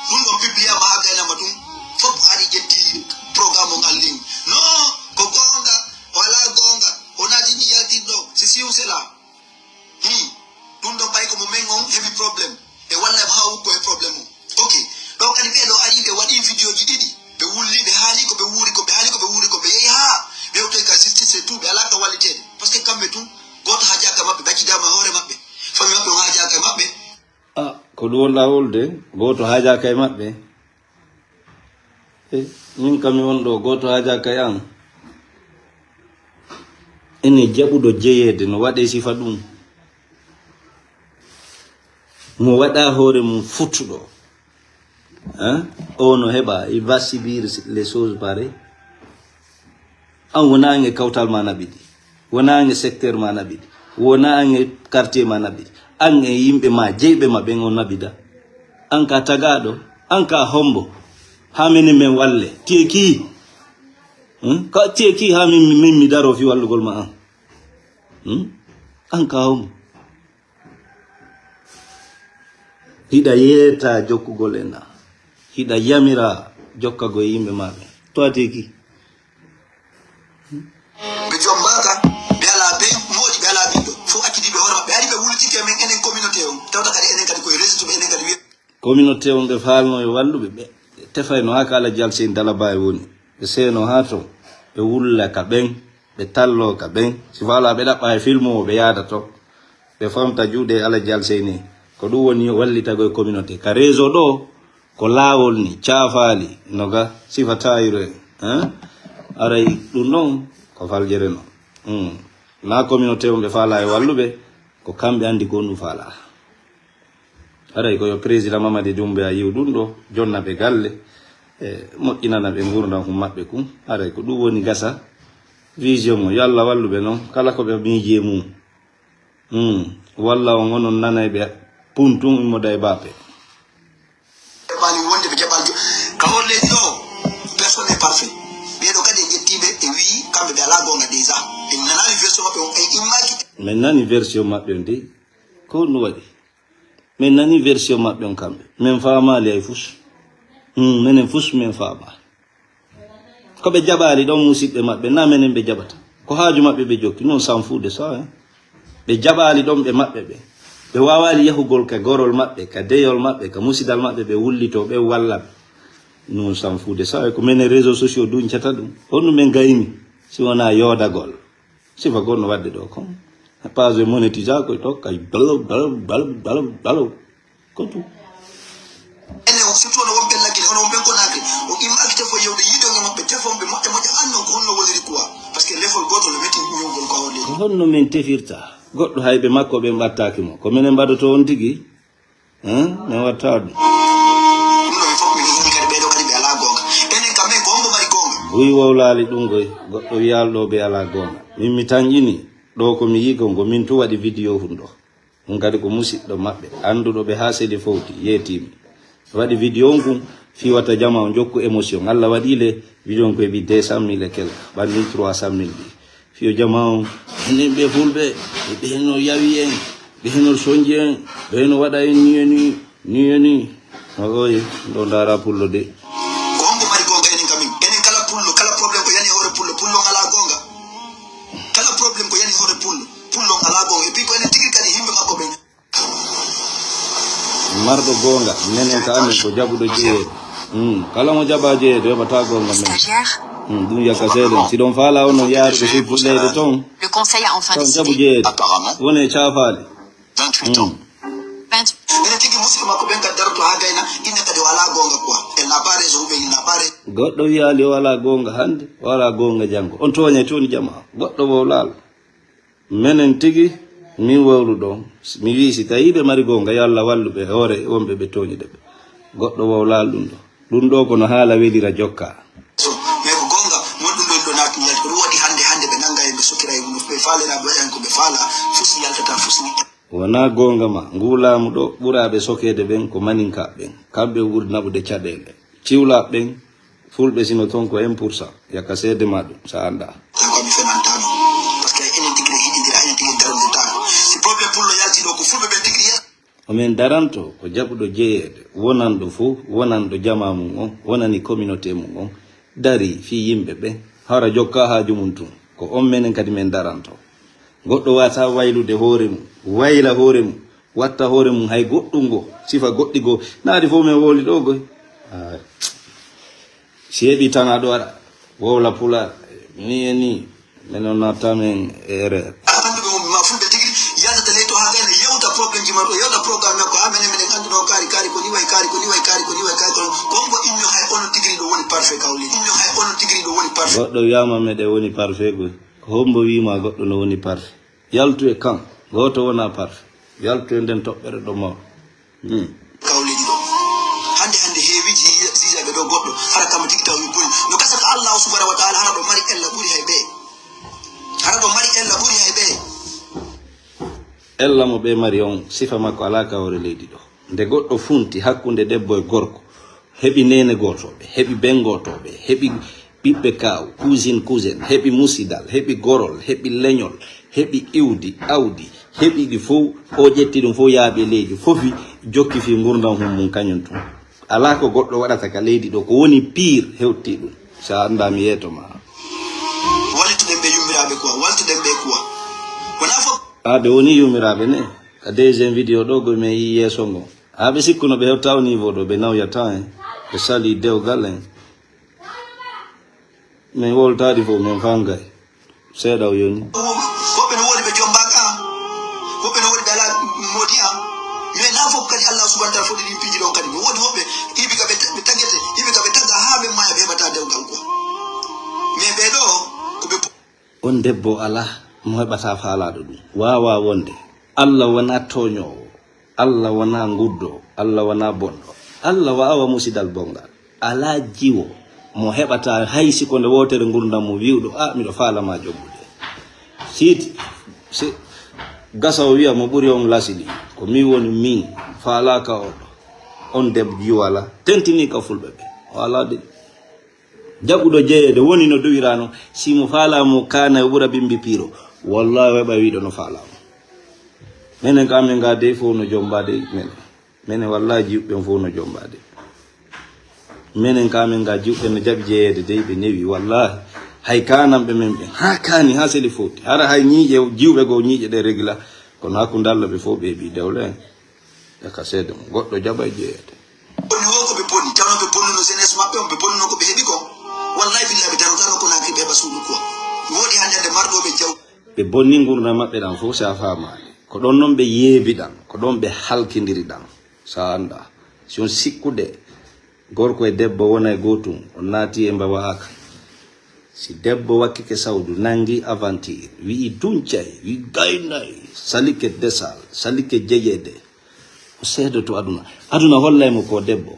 Ɗum ɗon pibbiyama haa gaynama ɗum, fof ari ƴetti programme on en ligne. Non, ko goonga, wala goonga, o naati ni yaltin ɗo, si siw sela. Hmm. Ɗum ɗon ɓay ko mo men on heɓi problème. Ɓe walla haa wukko e problème o. Ok. Ɗo kadi ɓee ɗo ari ɓe waɗi vidéo ji ɗiɗi. Ɓe wulli, ɓe haali ko ɓe wuuri ko, ɓe haali ko ɓe wuuri ko, ɓe yehi haa ɓe yewtoyi ka justice et tout, ɓe alaa ka walliteede. Parce que kamɓe tun, gooto haajaaka e maɓɓe, ɓe accidaama e hoore maɓɓe. Famille maɓɓe on haajaaka e maɓɓe. Ah, ko ɗum wonɗaa wolde, gooto haajaaka e maɓɓe. Eh, min kam mi won ɗo, gooto haajaaka e an. Ene jaɓuɗo jeyeede no waɗe sifa ɗum. Mo waɗa hoore mum futtuɗo. Hein? O no heɓa, il va subir les choses pareilles. An wona ange kawtal ma naɓiɗi. Wona ange secteur ma naɓiɗi. Wona ange quartier ma naɓiɗi. Ange yimɓe ma, jeyɓe ma ɓen o naɓida. An ka tagaɗo, an ka hombo. Ha menen men walle. Tieki. Hmm? Ka tieki ha min, min mi daro fi wallugol ma an. Hmm? An ka hombo. Hiɗa yeeta jokkugol en na. Hiɗa yamira jokkagol e yimɓe ma ɓen. To a teki. Ɓe jombaaka, ɓe alaa bey moodi, ɓe alaa ɓiɗɗo. Fof accidi ɓe hoore maɓɓe. Ari ɓe wultike men enen communauté on. Tawta kadi enen kadi koye réseau to ɓe enen kadi wiya. Communauté on ɓe faalno yo walluɓe ɓe. Tefayno haa ka Alhaji Alseyni Dalabaye woni. Ɓe seeno haa ton. Ɓe wulla ka ɓen. Ɓe tallo ka ɓen. Si faalaa ɓe ɗaɓɓa e filmu o ɓe yaada ton. Ɓe famta juuɗe Alhaji Alseyni. Ko ɗum woni wallitagol e communauté. Ka réseau ɗo, ko laawol ni, caafaali, no ga, sifa taayiro en. Hein? Aray ɗum ɗon, ko faljere no. Hmm. Na communauté on ɓe faalaa e walluɓe, ko kamɓe anndi ko ɗum faalaa. Haray ko yo président Mamadi Doumbouya yiw ɗum ɗo, jonna ɓe galle, e moƴƴinana ɓe ngurndan hum maɓɓe kun. Haray ko ɗum woni gasa vision o. Yo Allah wallu ɓe non, kala ko ɓe miiji e mum. Hmm. Walla on onon nanay ɓe puntun immoda e baape. Mani wonde ɓe jaɓal jo-, ka on leydi ɗo, personne n'est parfait. Ɓeeɗo kadi en ƴettiiɓe e wii kamɓe ɓe alaa goonga déjà. En nanaali version maɓɓe on, en immaaki. Min nani version maɓɓe on de. Ko ɗum waɗi? Min nani version maɓɓe on kamɓe. Min faamaali hay fus. Hmm, minen fus min faamaali. Ko ɓe jaɓaali ɗon musiɓɓe maɓɓe, na menen ɓe jaɓata. Ko haaju maɓɓe ɓe jokki, non s'en fout de ça, hein. Ɓe jaɓaali ɗon ɓe maɓɓe ɓe. Ɓe waawaali yahugol ka gorol maɓɓe, ka deyol maɓɓe, ka musidal maɓɓe, ɓe wullitoo, ɓe walla ɓe. Non s'en fout de ça, ko menen réseaux sociaux duncata ɗum. Honno min gayni, si wonaa yoodagol? Sifa goo no waɗde ɗo kon. Page monétisation koye to kay balo, balo, balo, balo, balo. Ko tu. Enen, surtout ono wonɓe Laggine, ono wonɓe Konaakiri, o immaaki tefo yewde yiidonge maɓɓe, tefon ɓe moƴƴa moƴƴa, anndon ko honno woniri quoi. Parce que lefol gootol no metti ñowgol ko hawde. Ko honno min tefirta? Goɗɗo hay ɓe makko ɓen ɓattaaki mo. Ko menen mbaɗoto on tigi? Hein? Min watta ɗum. Ɗum ɗo ɓe fof miɗo yiɗi kadi ɓeeɗo kadi ɓe alaa goonga. Enen kam men ko hombo mari goonga? Buy wowlaali ɗum goy. Goɗɗo wiyaali ɗo ɓe alaa goonga. Min mi tanƴini ɗo ko mi yi'i kon ko min tun waɗi vidéo hun ɗo. Ɗum kadi ko musiɗɗo maɓɓe, annduɗo ɓe haa seli fowti, yeetiimi. Waɗi vidéo on kun fii wata jama on jokku émotion. Allah waɗi le vidéo on ko heɓi deux cent mille et quelque, ɓanni trois cent mille ɗi. Fii o jama on, enen ɓe fulɓe, e ɓe no yawi en, ɓe no sonji en, ɓe no waɗa en ni e ni, ni e ni. O oye, ɗo ndaara pullo de. Ko hombo mari goonga enen kam min? Enen kala pullo, kala problème ko yani e hoore pullo, pullo on alaa goonga. Kala problème ko yani e hoore pullo, pullo on alaa goonga. Et puis ko enen tigi kadi yimɓe makko ɓen. Marɗo goonga, nenen ka amen ko jaɓuɗo jeyeede. Hmm, kala mo jaɓa jeyeede, yoɓata goonga men. Stagiaire. Hmm, ɗum yakka seeɗen. Si ɗon faala on no yaarude fii fulleyde ton, Le conseil a enfin ton jaɓu décidé. Jeyeede. Apparemment. Wone caafaali. Vingt-huit ans. Hmm. Vingt. Ene tigi musiɗɓe makko ɓen kadi daroto haa gayna, inne kadi o alaa goonga quoi. Elle n'a pas raison ou bien il n'a pas raison. Goɗɗo wiyaali o alaa goonga hannde, o alaa goonga janngo. On tooñay toon jamaa. Goɗɗo wowlaali. Menen tigi, min wowluɗo, mi wi'i si tawii ɓe mari goonga, yo Allah wallu ɓe hoore wonɓe ɓe tooñude ɓe. Goɗɗo wowlaali ɗum ɗo. Ɗum ɗo kono haala welira jokka. So, mais ko goonga, mon ɗum ɗo ɗo naatmi yalti. Ko ɗum waɗi hannde, hannde ɓe nannga en, ɓe sokira e mum, ɓe faalira, ɓe waɗa en ko ɓe faala, fus yaltata, fus ni. Wonaa goonga ma, nguu laamu ɗo ɓuraaɓe sokeede ɓen ko maninkaaɓe ɓen. Kamɓe ɓuri naɓude caɗeele. Ciwlaaɓe ɓen, fulɓe sino ton ko un pour cent. Yakka seede ma ɗum, so a anndaa. Tawi ko mi fenantaano. Parce que enen tigi ɗe hiɗindira, enen tigi darondirtaano. Si problème pullo yalti ɗo, ko fulɓe ɓen tigi yalta. Omen daranto ko jaɓuɗo jeyeede, wonanɗo fof, wonanɗo jamaa mum on, wonani communauté mum on, darii fii yimɓe ɓen, hara jokka haaju mum tun. Ko on menen kadi men daranto. Goɗɗo waasaa waylude hoore mum, wayla hoore mum, watta hoore mum hay goɗɗum goo, sifa goɗɗi goo. Naadi fof men wowli ɗo goy. Aay. Si heɓi tan aɗo waɗa, wowla pulaar, nii e nii, men on natta men e erreur. Annduɓe mum ma fulɓe tigi yaltata ley to haa gayna yewta problème ji maɓɓe, yewta programme makko, haa menen meɗen annduno kaari, kaari ko ni wayi, kaari ko ni wayi, kaari ko ni wayi, kaari ko. Ko on ko inno hay onon tigi ɗo woni parfait kawle. Inno hay onon tigi ɗo woni parfait. Goɗɗo wiyaama meɗen woni parfait goy. Ko hombo wiima goɗɗo no woni parfait? Yaltu e kan. Gooto wonaa parfait. Yaltu e nden toɓɓere ɗo maw. Hmm. Kawle ɗiɗo. Hannde hannde heewiji jiijaɓe ɗo goɗɗo hara kamma tigi taw mi boni. No gasa ko Allahu subhanahu wa ta'ala hara ɗo mari ella ɓuri hay ɓe. Hara ɗo mari ella ɓuri hay ɓe. Ella mo ɓe mari on sifa makko alaa ka hoore leydi ɗo. Nde goɗɗo funti hakkunde debbo e gorko, heɓi neene gootooɓe, heɓi ben gootooɓe, heɓi ɓiɓɓe kaaw, cousine, cousin, heɓi musidal, heɓi gorol, heɓi leñol, heɓi iwdi, awdi, heɓi ɗi fow, o ƴetti ɗum fow yaaɓi e leydi, fofi jokki fii ngurndan hum mum kañum tun. Alaa ko goɗɗo waɗata ka leydi ɗo, ko woni pire hewti ɗum. Si a anndaa mi yeeto ma. Walituɗen ɓe yummiraaɓe quoi, waltuɗen ɓe quoi. Wonaa fof. Haa ɓe woni yummiraaɓe ne, ka deuxième vidéo ɗo, go men yii yeeso ngon. Haa ɓe sikkuno ɓe hewta o niveau ɗo, ɓe nawyata en. Ɓe sali dewgal en. Min woltaade fof, min fangay. Seeɗa o yoni. Woɓɓe no woodi ɓe jombaaka, woɓɓe no woodi ɓe alaa moodi am. Mais naa fof kadi Allah subhanahu wa ta'ala foti ɗin piiji ɗon kadi. No woodi woɓɓe ibi ka ɓe ta-, ɓe tagete, ibi ka ɓe taga haa ɓe maaya ɓe heɓata dewgal quoi. Mais ɓee ɗoo ko ɓe po- On debbo alaa mo heɓata faalaaɗo ɗum. Waawaa wonde. Allah wonaa tooñoowo. Allah wonaa nguddo. Allah wonaa bonɗo. Allah waawa musidal bonngal. Alaa jiwo mo heɓata hay si ko nde wootere ngurndan mo wi'uɗo, "Ah, miɗo faala ma joggude." Siiti, si gasa o wi'a mo ɓuri on lasili. Ko min woni min, faalaaka oɗo. On debbo jiwo alaa. Tentinii ka fulɓe ɓe. O alaa de. Jaɓuɗo jeyeede woni no duwirano, si mo faala mo kaana o ɓura bimbi piiro. Wallahi, o heɓa wiiɗo no faala mo. Menen ka amen ga dey fof no jomba dey, menen. Menen wallahi jiwɓe ɓen fof no jomba dey. Menen ka amen ga jiwɓe no jaɓi jeyeede dey ɓe newi, wallahi. Hay kaananɓe men ɓen, haa kaani, haa seli foti. Hara hay ñiiƴe, jiwɓe goo ñiiƴe ɗe regila, kono hakkunde Allah ɓe fof ɓe ɓii dewle en. E ka seede mum, goɗɗo jaɓay jeyeede. Bonni wo ko ɓe bonni, tawno ɓe bonnuno jeunesse maɓɓe on, ɓe bonnuno ko ɓe heɓi kon. Wallahi billahi ɓe darotaro ko naaki ɓe heɓa suudu quoi. Mi woodi hannde hannde marɗo ɓe jaw. Ɓe bonni ngurndan maɓɓe ɗan fof, si a faamaali. Ko ɗon non ɓe yeebi ɗan, ko ɗon ɓe halkindiri ɗan. So a anndaa. Si on sikkude, gorko e debbo wona e gootum, on naati e mbawa aka. Si debbo wakkike sawdu, nangi aventure, wi'i duncay, wi'i gaynay, salike desal, salike jeyeede. O seedoto aduna. Aduna hollay mo ko debbo,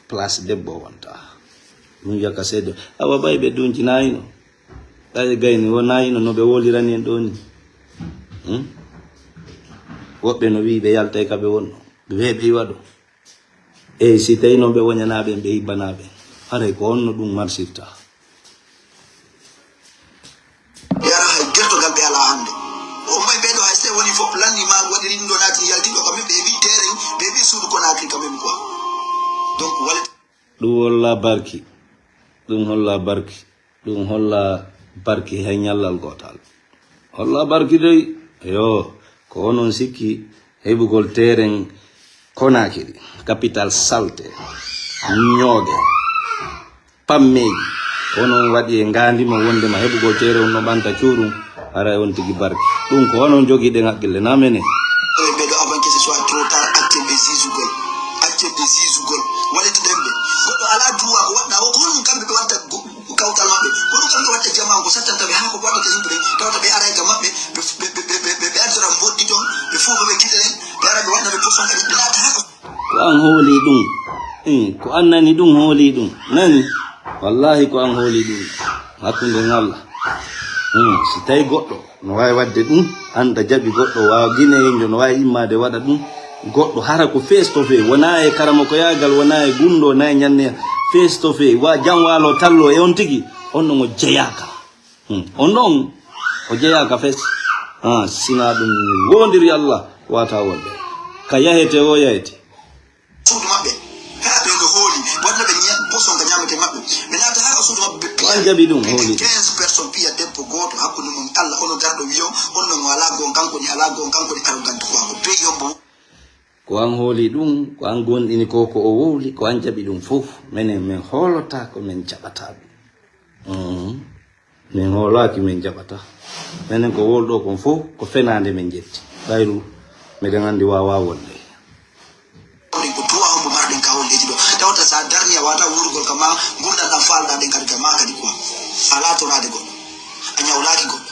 place debbo wonta. Ɗum yaka seedo. Awa ɓay ɓe dunci naayino. Ɓay gayni wo naayino no ɓe wolirani en ɗo ni. Hmm? Woɓɓe no wi'i ɓe yaltay ka ɓe wonno. Ɓe weeɓe waɗo. Eyi, si tawi noon ɓe woñanaaɓe, ɓe ibbanaaɓe, haray ko honno ɗum marsirta? Ɓe ara hay gertogal ɓe alaa hannde. O may ɓee ɗoo hay so tawi woni fof lanni ma waɗi ɗum ɗo naati yalti ɗo, quand même ɓe heɓi terrain, ɓe heɓi suudu Conakry quand même quoi. Donc, wala. Ɗum holla barki. Ɗum holla barki. Ɗum holla barki hay ñallal gootal. Holla barki dey, yo, ko onon sikki heɓugol teeren Konakiri, capital salte, ñooge, pammeeji. Onon waɗi e ngaandi ma wonde ma heɓugol teere on no ɓanta cuuɗum, haray on tigi barki. Ɗum ko onon jogiiɗen haqqille, na mene. Ɓe ɗo avant que ce soit trop tard, accen ɓe zizugol. Accen ɓe zizugol. Walete ɗen ɓe. Goɗɗo alaa droit ko waɗɗa o, ko honɗum kamɓe ɓe watta go-, kawtal maɓɓe. Ko ɗum kamɓe watta jamaa on, ko sattanta ɓe haa ko waɗata yimɓe ɓen. Tawata ɓe aray ka maɓɓe, ɓe, ɓe, ɓe addora mboddi ton, ɓe fuufa ɓe gite ɗen, ɓe ara ɓe waɗna ɓe poson kadi, ɓe laata haa ko. Ko an hooli ɗum. Eh, ko an nani ɗum, hooli ɗum. Nani? Wallahi ko an hooli ɗum. Hakkunde ngal. Hmm, si tawi goɗɗo no waawi waɗde ɗum, annda jaɓi goɗɗo waawa Gineyenjo no waawi immaade waɗa ɗum. Goɗɗo hara ko face to face, wonaa e karamokoyaagal, wonaa e gunndo, wonaa e ñanne, face to face, wa jam waalo tallo e on tigi, on ɗon o jeyaaka. Hmm, on ɗon o jeyaaka fes. Ah, sinaa ɗum wondiri Allah, wata wonde. Ka yahete o yahete. Suudu maɓɓe. Haa ɓe no hooli, waɗno ɓe ña-, boson ka ñaamete maɓɓe. Ɓe naata haa suudu maɓɓe, ɓe piya. An jaɓi ɗum, hooli. Quinze personnes piya debbo gooto hakkunde mum. Allah, ono garɗo wiyo, on non o alaa goon, kanko ni alaa goon, kanko ni arrogant quoi. Ko bey yombo. Ko an hooli ɗum, ko an gonɗini ko, ko o wowli, ko an jaɓi ɗum fof. Menen, min hoolota ko min jaɓata ɗum. Mhm. Min hoolaaki, min jaɓata. Menen ko wowluɗo kon fof, ko fenaande min jetti. Kayru, miɗen anndi waawaa wonde. Ko duwa hombo marɗen ka holleeji ɗo. Tawata sa darni a wata wuurugol ka ma, ngurndan ɗan faalɗa ɗen kadi ka ma kadi quoi. Alaa toraade goɗɗo. A ñawlaaki goɗɗo.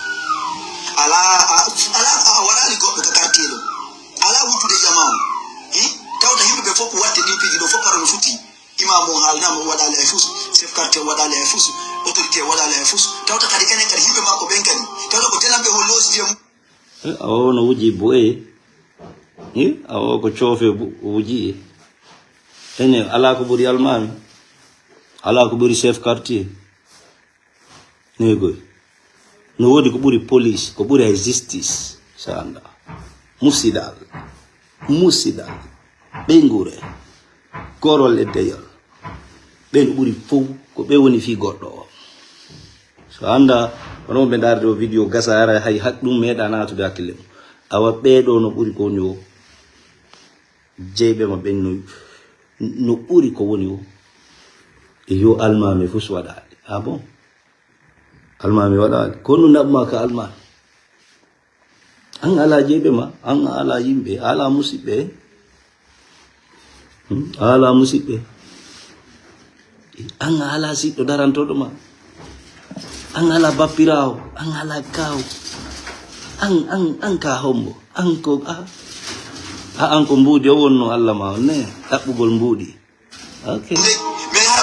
Alaa, a, alaa, a waraani goɗɗo ka quartier ɗo. Alaa wuttude jamaa on. Eh? Tawata yimɓe ɓe fof watte ɗin piiji ɗo fof para no sutti. Imam on haalnaama, o waɗaali hay fus, chef quartier o waɗaali hay fus, autorité o waɗaali hay fus. Tawata kadi enen kadi yimɓe makko ɓen kadi, tawata ko denanɓe o loosdi e mum. Eh, awa o no wuji boye. Eh, awa o ko coofe bu-, o wuji e. Ene, alaa ko ɓuri almaami. Alaa ko ɓuri chef quartier. Negoy. No woodi ko ɓuri police, ko ɓuri hay justice, so annda. Musidal. Musidal. Ɓeynguure. Gorol e deyol. Ɓen ɓuri fof, ko ɓe woni fii goɗɗo o. So annda, hono ɓe ndaarde o vidéo gasa, ara hay hak-, ɗum meeɗa naatude hakkille mum. Awa ɓee ɗoo no ɓuri ko woni o. Jeyɓe ma ɓen no, no ɓuri ko woni o. E yo almaami fus waɗaali. Ah bon? Almaami waɗaali. Ko nu naɓ ma ka almaami? An alaa jeyɓe ma, an alaa yimɓe, alaa musiɓɓe. Hmm? Alaa musiɓɓe. An alaa siɗɗo darantooɗo ma. An alaa bappiraawo, an alaa kaaw. An, an, an ka hombo, an ko, a, a, an ko mbuuɗi o wonno Allah ma on ne, ɗaɓɓugol mbuuɗi. Ok.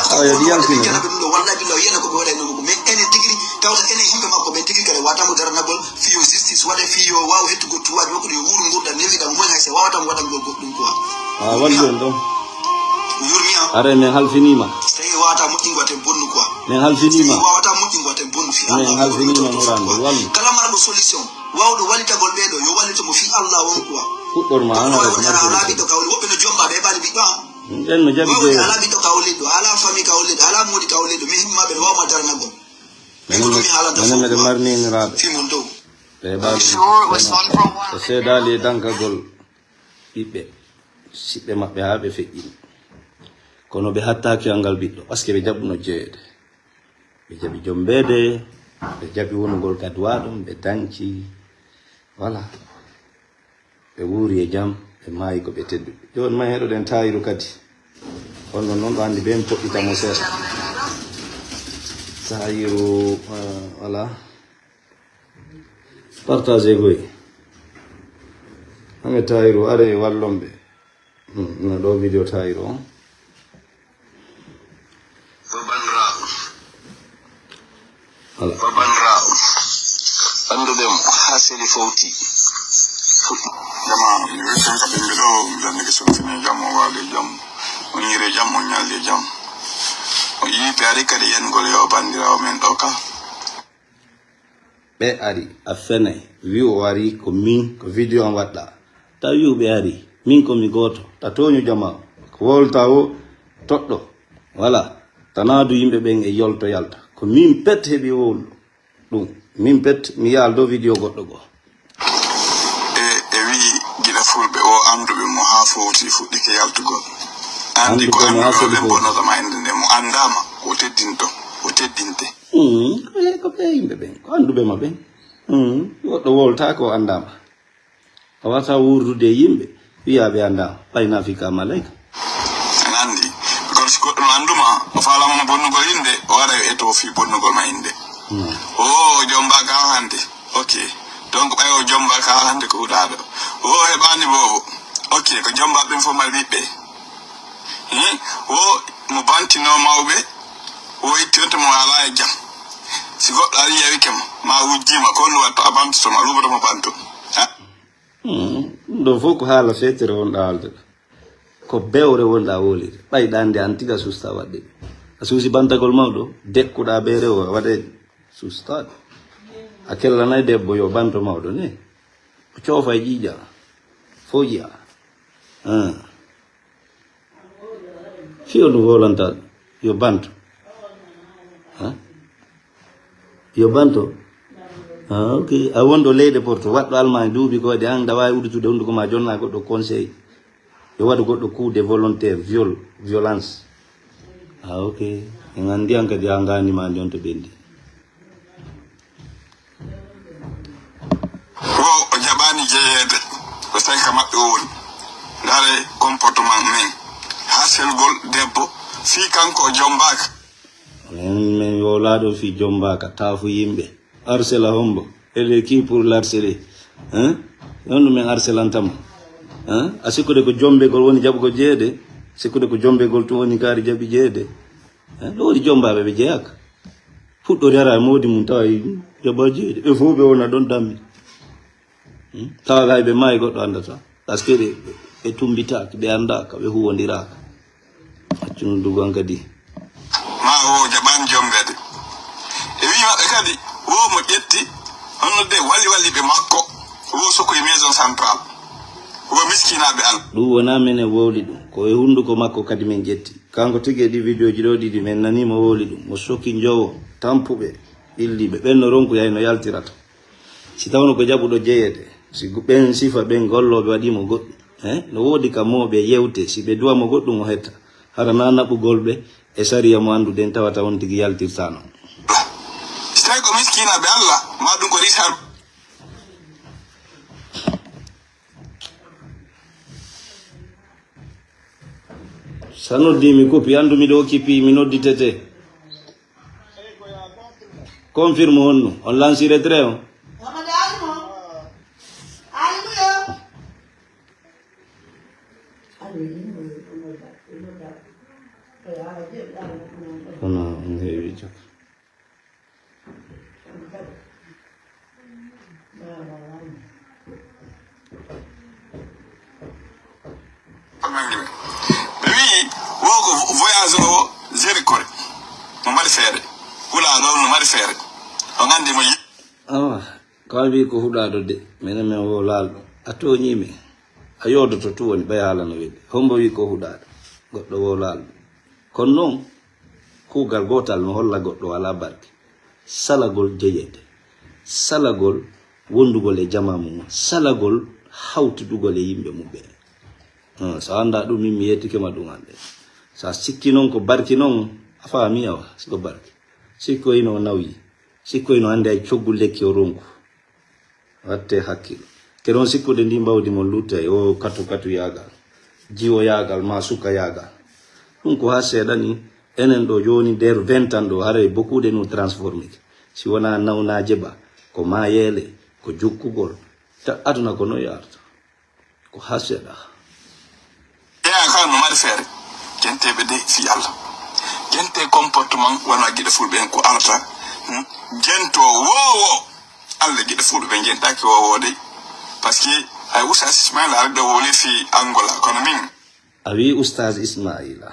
Awa, yo ɗi yaltino ɗum. Wallahi billahi, yiyana ko ɓe waɗa e nomo ko. Mais enen tigi ri, tawta enen yimɓe makko ɓen tigi kadi wata mo daranagol, fiyo justice waɗa, fiyo waaw hettugol tuwaaji makko ɗi, wuuru ngurda newiɗa mo, hay se wawata mo waɗangol goɗɗum quoi. Ah, wallu en ɗon. Yurmi am. Are, min halfinima. So tawi wawata moƴƴingo ten bonnu quoi. Min halfinima. So tawi wawata moƴƴingo ten bonnu fi. Min Allah halfinima, Murande, wallu. Kala marɗo solution, wawɗo wallitagol ɓeɗo, yo wallito mo fi Allah on quoi. Fuɗɗor ma, an, woni ara laaɓiɗo kawli, woɓɓe no jomba ɓe ɓali ɓiɗɗo am. Nden no jaɓi. Wawde jeeyo. Ala ɓiɗɗo ka o liɗɗo, ala famille ka o liɗɗo, ala moodi ka o liɗɗo, min himmaɓe no wawma daranagol. Min ko ɗum mi haalanta. Menen fof meɗen quoi. Marni inniraaɓe. Fi mon dow. Ɓe ɓaali. Sure, it was fun for a while. O seedaali e dankagol ɓiɓɓe, siɓɓe maɓɓe haa ɓe feƴƴini. Kono ɓe hattaaki anngal ɓiɗɗo, parce que ɓe jaɓuno jeyeede. Ɓe jaɓi jombeede, ɓe jaɓi wonugol ka duwaa ɗum, ɓe danci. Voilà. Ɓe wuuri e jam, ɓe maayi ko ɓe tedduɓe. Jooni ma heɗoɗen Tayiru kadi. On ɗon noon ɗo anndi ɓeen poɗɗita mo seeɗa. Tayiru, eh, voilà. Partagez koy. Hame Tayiru, are wallon ɓe. Hmm, na ɗo vidéo Tayiru on. Ko banndiraawo. Voilà. Ko banndiraawo. Annduɓe mo haa seli fowti. Fuɗɗi. Jama, mi weltan ka ɓe mbiɗo, mi jannike sontine jam, o waali jam, o ñiiri jam, o ñalli jam. O yii ɓe ari kadi yengol yo banndiraawo men ɗo ka. Ɓe ari, a fenay, wi'u o ari ko min, ko vidéo am waɗɗa. Tawi wi'u ɓe ari, min ko mi gooto, ta tooñu jamaa, ko wowlta o toɗɗo. Voilà, tanaadu yimɓe ɓen e yolto yalta. Ko min pet heɓi wowlu ɗum, min pet mi yaal dow vidéo goɗɗo goo. E, e wi'i gila fulɓe o annduɓe mo haa fowti fuɗɗike yaltugol. Anndi ko annduɓe mo haa annduɗo ɓen fowti. Bonnata ma innde nde, mo anndaama, o teddinto, o teddinte. Hmm, ko ɓe, ko ɓe yimɓe ɓen, ko annduɓe ma ɓen. Hmm, goɗɗo wowlta ko anndaama. A wata wuurdude e yimɓe, wi'a ɓe anndaama, ɓay naafika malayka. An anndi, because goɗɗo no annduma, o faalama mo bonnugol innde, o waɗa yo eto fii bonnugol ma innde. Hmm. O, o jomba ka hannde. Ok. Donc, ɓay o jomba ka hannde ko huɗaaɗo. O heɓaani boobo. Ok, ko jomba ɓen fof mari ɓiɓɓe. Hmm? O mo bantino mawɓe, o itti on to mo alaa e jam. Si goɗɗo ari yawike mo, ma wujjima, ko on watta a bantoto ma, luuboto mo banto. Ha? Hmm, ɗum ɗo fof ko haala feetere wonɗa haalde ɗo. Ko bewre wonɗa wowlide. Ɓay ɗa anndi an tigi a susta waɗde. A suusi bantagol mawɗo, dekkuɗa ɓe rewo waɗe sustaɗo. A kellanay debbo yo banto mawɗo ne. O coofa e ƴiiƴa. Fof yiya. Ah. Fii o ɗum wowlanta yo banto. Ha? Yo banto. Ah, ok. A wonɗo leyɗe Porto, waɗɗo Almaañ duuɓi ko waɗi an, ɗa waawi uddutude hunnduko ma jonna goɗɗo conseil. Yo waɗu goɗɗo coup de volontaire, viol, violence. Ah, ok. En anndi an kadi a ngaandi ma ndi on to ɓenndi. Wo o jaɓaani jeyeede, ko tawi ka maɓɓe o woni. Ndaare comportement men. Haa selgol debbo, fii kanko o jombaaka. Min, min wowlaaɗo fii jombaaka, taafu yimɓe. Harcèle hombo? Elle est qui pour l'harceler? Hein? Yon ɗum min harcelantamo. Hein? A sikkude ko jombegol woni jaɓugol jeyeede? Sikkude ko jombegol tun woni kaari jaɓi jeyeede? Hein? Ɗo woni jombaaɓe ɓe jeyaaka. Fuɗɗori hara e moodi mum tawa e jaɓa jeeɗi. Ɓe fof ɓe wona ɗon dammi. Hmm? Tawa hay ɓe maayi goɗɗo anndata. Parce que ɓe, ɓe, ɓe tumbitaaka, ɓe anndaaka, ɓe huwondiraaka. Accun dugan kadi. Ma o jaɓaani jombeede. E wii maɓɓe kadi, wo mo ƴetti, hono de wali wali ɓe makko, wo soko e maison centrale, wo miskinaaɓe Alla. Ɗum wonaa minen wowli ɗum, ko e hunnduko makko kadi min ƴetti. Kanko tigi e ɗii vidéo ji ɗoo ɗiɗi, min nanii mo wowli ɗum. Mo soki njowo, tampuɓe, ɓilliiɓe. Ɓen no ronku yay no yaltirata. Si tawno ko jaɓuɗo jeyeede, si gu-, ɓen sifa ɓen gollooɓe waɗii mo goɗɗum, eh, no woodi ka mooɓe yewte, si ɓe duwa mo goɗɗum o hetta. Hara na naɓugol ɓe, e sariya mo annduɗen, tawata on tigi yaltirta non. Si tawi ko miskiinaaɓe Allah, ma ɗum ko risar. Sa noddi mi kupi, anndu miɗo occupé, mi nodditete. Confirme honno? On lanci retrait on? Kono on heewi jaka. Ɓe wi'i, wo ko voyageur o Zérikore. No mari feere. Hulaaɗo no mari feere. O nganndi mo yi-, Awa, ko a wi'i ko huɗaaɗo de, minen min wo laalɗo. A tooñii min. A yoodoto tu woni, ɓay haala no weli. Hombo wi'i ko huɗaaɗo? Goɗɗo wo laalɗo. Kono non, kuugal gootal no holla goɗɗo alaa barke. Salagol jeyeede. Salagol wondugol e jamaa mum. Salagol hawtudugol e yimɓe mum ɓe. Ah, so a anndaa ɗum, min mi yettike ma ɗum annde. So a sikki non ko barki non, a faami awa, siko barki. Sikko ino nawyi. Sikko ino annde ay coggu lekki o ronku. Watte hakkil. Ke ɗon sikkude ndi mbawdi mon luttay o katu katu yaagal. Jiwo yaagal ma suka yaagal. Ɗum ko haa seeɗa ni, enen ɗo jooni nder vingt ans ɗo, haray beaucoup de nous transformé. Si wonaa nawnaaje ba, ko maayeele, ko jukkugol. Ta aduna ko no yaarta. Ko haa seeɗa. Jeyaa ka no mari feere. Jenteeɓe de fii Allah. Jente comportement wona giɗo fulɓe en ko arata. Hmm? Jento wowo. Allah giɗo fulɓe ɓe jentaaki wowo de. Parce que ay Oustaz Ismaila ari ɗo woli fii Angola. Kono min. A wi Oustaz Ismaila.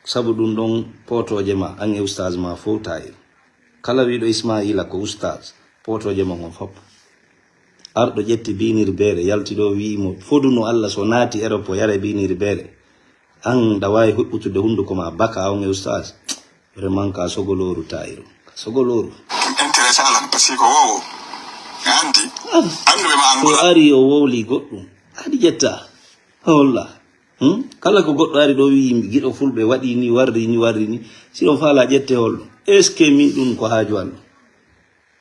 Sabu ɗum ɗon pootooje ma, an e Oustaz ma fow taayir. Kala wi'ɗo Ismaila ko Oustaz, pootooje mon on fop. Arɗo ƴetti biinirbeere, yalti ɗo wi'i mo, foduno Allah so naati Europe o yara biinirbeere. An ɗa waawi huɓɓutude hunnduko ma baka on e Oustaz. Vraiment ka sogolooru taayir. Ka sogolooru. Intéressé alan, parce que ko wowo. A anndi? Ah. Annduɓe ma Angola. O ari o wowli goɗɗum. Aɗi ƴetta. Holla. Hmm? Kala ko goɗɗo ari ɗo wi'i giɗo fulɓe waɗi ni, warri ni, warri ni. Si on faala ƴette holɗo. Est-ce que min ɗum ko haaju an?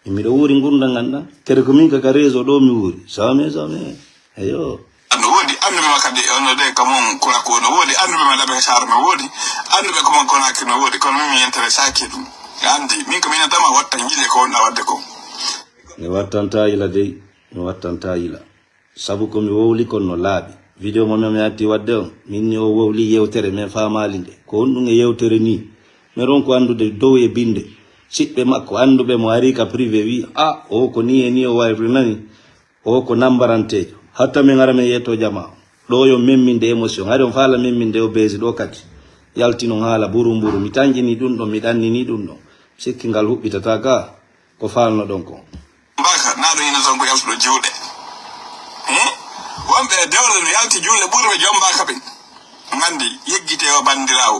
Min miɗo wuuri ngurndan an ɗan. Kede ko min ka, ka réseau ɗo mi wuuri. Jamais, jamais. Eyo. No woodi annduɓe ma kadi, ono de ka mon kula ko no woodi annduɓe ma Labe Sar no woodi annduɓe ko mon Konakiri no woodi, kono min mi intéressaki ɗum. A anndi, min ko min adama watta jiile ko wonɗa waɗde ko. Mi wattanta yila dey, mi wattanta yila. Sabu ko mi wowli kon no laaɓi. Video mo mi atti waɗde on, min ni o wowli yewtere, min faamaali nde. Ko honɗum e yewtere ni? Mi ronku anndude dow e binnde. Siɓɓe makko, annduɓe mo ari ka privé wi, "A, o ko ni e ni o wayru nani. O ko nambaranteejo." Hatta min ara min yetto jama. Ɗo yo memminde émotion. Hari on faala memminde o beesi ɗo kadi. Yalti non haala burumburu. Mi tanƴini ɗum ɗon, mi ɗannini ɗum ɗon. Sikki ngal huɓɓitata ka. Ko faalnoɗon ko. Mbaaka, naa ɗo ina ton ko yaltuɗo juuɗe. Eh? Wonɓe e dewle no yalti juuɗe ɓurɓe jom mbaaka ɓen. Nganndi, yeggite o banndiraawo.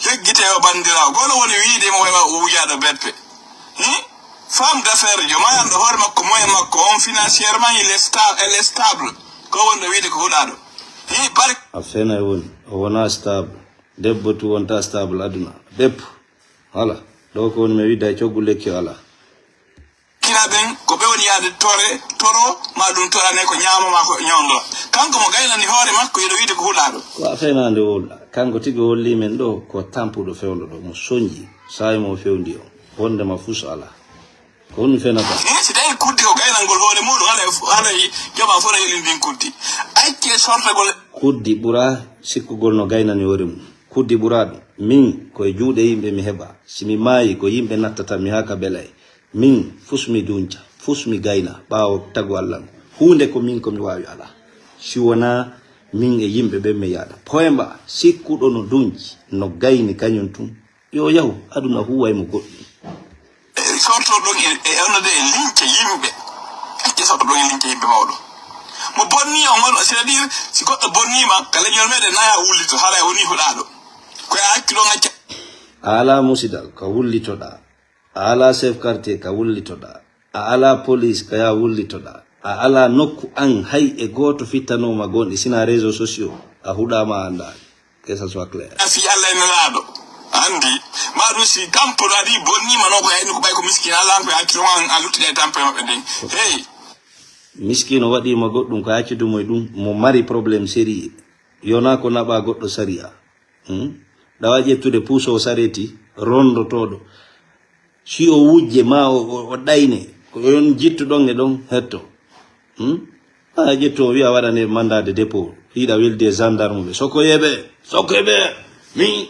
Yeggite o banndiraawo. Gono woni wiide mo wema o wujaaɗo beppe. Eh? Femme d'affaires, jo mayanɗo hoore makko, moyen makko, on financièrement, il est sta-, elle est stable. Ko wonɗo wiide ko huɗaaɗo. Eh, barke. A fena e woni, o wona stable. Debbo tu wonta stable aduna. Debbo. Voilà. Ɗo ko woni mi widda e coggu lekki o alaa. Kila ɓen ko ɓe woni yaade tore, toro, ma ɗum torane ko ñaama ma ko ñoŋla. Kanko mo gaynani hoore makko, yeɗo wiide ko huɗaaɗo. Ko a fenaande wowla. Kanko tigi holli men ɗo ko tampuɗo fewndo ɗo, mo soñji, saa'i mo fewndi o. Wonde ma fus alaa. Ko honɗum fenata? Eh, si tawi kuddi ko gaynangol hoore muɗum, haɗa, haɗa joma fof no yelin ndin kuddi. Acce sortagol. Kuddi ɓura sikkugol no gaynani hoore mum. Kuddi ɓura ɗum. Min, ko e juuɗe yimɓe mi heɓa. Si mi maayi, ko yimɓe nattata mi haa ka belay. Min, fus mi dunca, fus mi gayna, ɓaawo tagu Alla ngu. Huunde ko min ko mi waawi alaa. Si wonaa min e yimɓe ɓen mi yaada. Poemba, sikkuɗo no dunci, no gayni kañum tun. Yo yahu, aduna huuway mo goɗɗum. E sorto ɗon e, e onode e lince yimɓe. Acce sorto ɗon e lince yimɓe mawɗo. Mo bonni on, on, c'est-à-dire, si goɗɗo bonnima, ka leñol meɗen naya wullito, haray woni huɗaaɗo. Ko e accu ɗon acca. A alaa musidal, ka wullitoɗaa. A alaa chef quartier ka wullitoɗaa. A alaa police ka yaa wullitoɗaa. A alaa nokku an hay e gooto fittanooma gonɗi sinaa réseaux sociaux. A huɗaama a anndaali. Que ça soit clair. A fii Allah e Nelaaɗo. Anndi, ma ɗum si tampo ɗo adi bonnima noon ko hayni ko ɓay ko miskiin, Allah an ko yacci ɗum an, a luttiɗe e tampo e maɓɓe ndin. Hey. Miskiin o waɗiima goɗɗum ko yaccude mo e ɗum, mo mari problème sérieux. Yonaa ko naɓa goɗɗo sariya. Hmm? Ɗawa ƴettude puusoowo sareeti, rondotooɗo. Si o wujje ma o, o, o ɗayne, ko on jittuɗon e ɗon hetto. Hmm? A ƴettu o wiya waɗane mandat de dépôt, hiɗa weldi e gendarme ɓe. Sokoye ɓe, sokoye ɓe, min,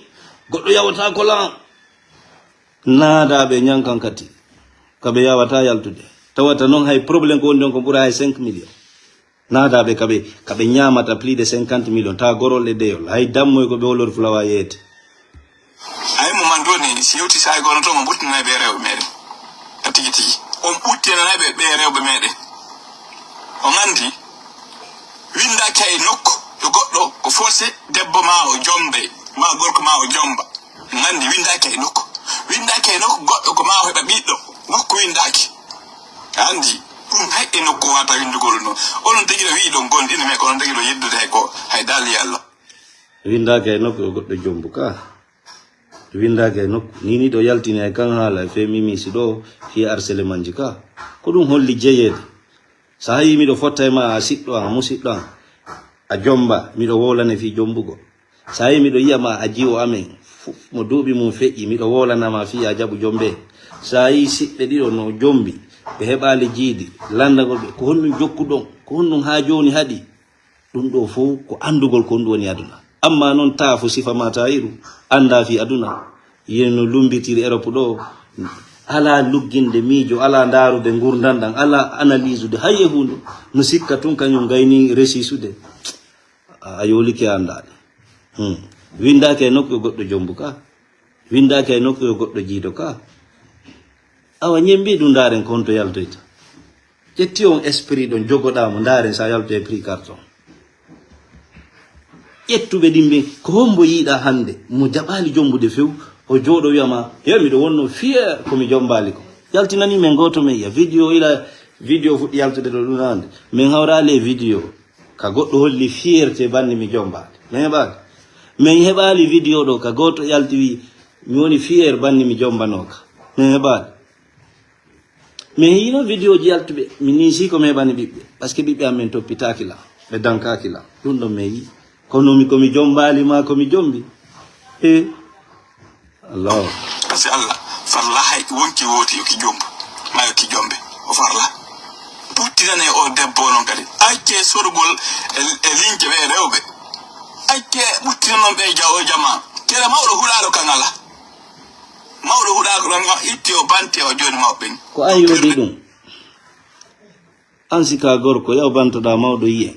goɗɗo yawata ko lan. Naada ɓe ñankan kati, ka ɓe yawata yaltude. Tawata noon hay problème ko woni ɗon ko ɓura hay cinq millions. Naada ɓe ka ɓe, ka ɓe ñaamata plus de cinquante millions, ta gorol e deyol. Hay dammoy ko ɓe wolori fulawa yeete. Ay mo man doni, si yewti sa gono to mo ɓuttinay ɓe rewɓe meɗen. A tigi tigi. On ɓuttinanay ɓe, ɓe rewɓe meɗen. On anndi, windaaki hay nokku yo goɗɗo ko forcé debbo ma o jombe, ma gorko ma o jomba. On anndi windaaki hay nokku. Windaaki hay nokku goɗɗo ko ma o heɓa ɓiɗɗo. Nokku windaaki. A anndi, ɗum hay e nokku wata windugol no. Onon tigi ɗo wi'i ɗon gonɗini, mais ko onon tigi ɗo yeddude hay ko hay daalli Allah. Windaaki hay nokku yo goɗɗo jombu ka. Windaaki hay nokku. Ni ni ɗo yaltini hay kan haala e fe mimi si ɗo fi arsele manji ka. Ko ɗum holli jeyeede. So hayi miɗo fotta e ma a siɗɗo an, a musiɗɗo an, a jomba, miɗo wowlane fii jombugol. So hayi miɗo yi'a ma a jiwo amen, fu-, mo duuɓi mum feƴƴi, miɗo wowlana ma fii a jaɓu jombe. So hayi siɓɓe ɗiɗo no jombi, ɓe heɓaali jiidi, landagol ɓe, ko honɗum jokkuɗon, ko honɗum haa jooni haɗi? Ɗum ɗo fow ko anndugol ko honɗum woni aduna. Amma noon taa fo sifa ma taa iru, anndaa fii aduna. Yeno lumbitiri Europe ɗo, alaa lugginde miijo, alaa ndaarude ngurndan ɗan, alaa analysude hay e huunde. No sikka tun kañum gayni resisude. A, a yoolike a anndaali. Hmm. Windaaki e nokku yo goɗɗo jombu ka. Windaaki e nokku yo goɗɗo jiido ka. Awa ñembi ɗum ndaaren ko honto yaltoyta. Ƴetti on esprit ɗon jogoɗaa mo ndaaren sa yaltoye prix carton. Ƴettuɓe ɗin ɓen, ko hombo yiiɗa hannde mo jaɓaali jombude few, o jooɗo wiya ma, "He, miɗo wonno fier ko mi jombaali ko." Yaltinani men gooto men yiya. Vidéo ila, vidéo fuɗɗi yaltude ɗo ɗum hannde. Men hawraali e vidéo. Ka goɗɗo holli fierté banni mi jombaali. Men heɓaali. Men heɓaali vidéo ɗo ka gooto yalti wi, "Mi woni fier banni mi jombanooka." Men heɓaali. Min yiino vidéo ji yaltuɓe, min nii si ko mi heɓani ɓiɓɓe, parce que ɓiɓɓe amen toppitaaki lan, ɓe dankaaki lan. Ɗum ɗon min yii. Kono mi, ko mi jombaali ma, ko mi jombi. He. Allah. Parce que Allah, farla hay wonki wooti yo ki jombu, ma yo ki jombe. O farla. Ɓuttinane o debbo non kadi. Acce sorgol e, e lince ɓe rewɓe. Acce ɓuttinanon ɓe jawo jama. Kere mawɗo huɗaɗo kan ala. Mawɗo huɗaɗo kan itti o banti o joni mawɓe. Ko an yodi ɗum. An sika gorko, yaw bantoɗa mawɗo yiye.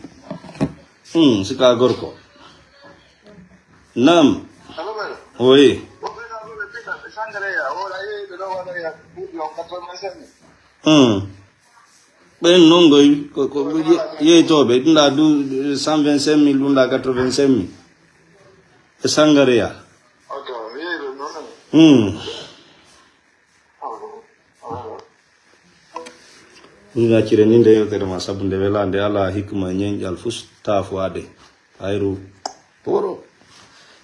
Hmm, sika gorko. Naam. Oui. Hmm. Ɓen non goy, ko, ko ye-, yeytooɓe, ɗum ɗa du cent vingt-cinq mille, ɗum ɗa quatre-vingt-cinq mille. E Sangareya. Hmm. Ɗum accire ni nde yewtere ma, sabu nde wela, nde ala hikma, ñeñƴal fus taafuwaade. Hayru poro.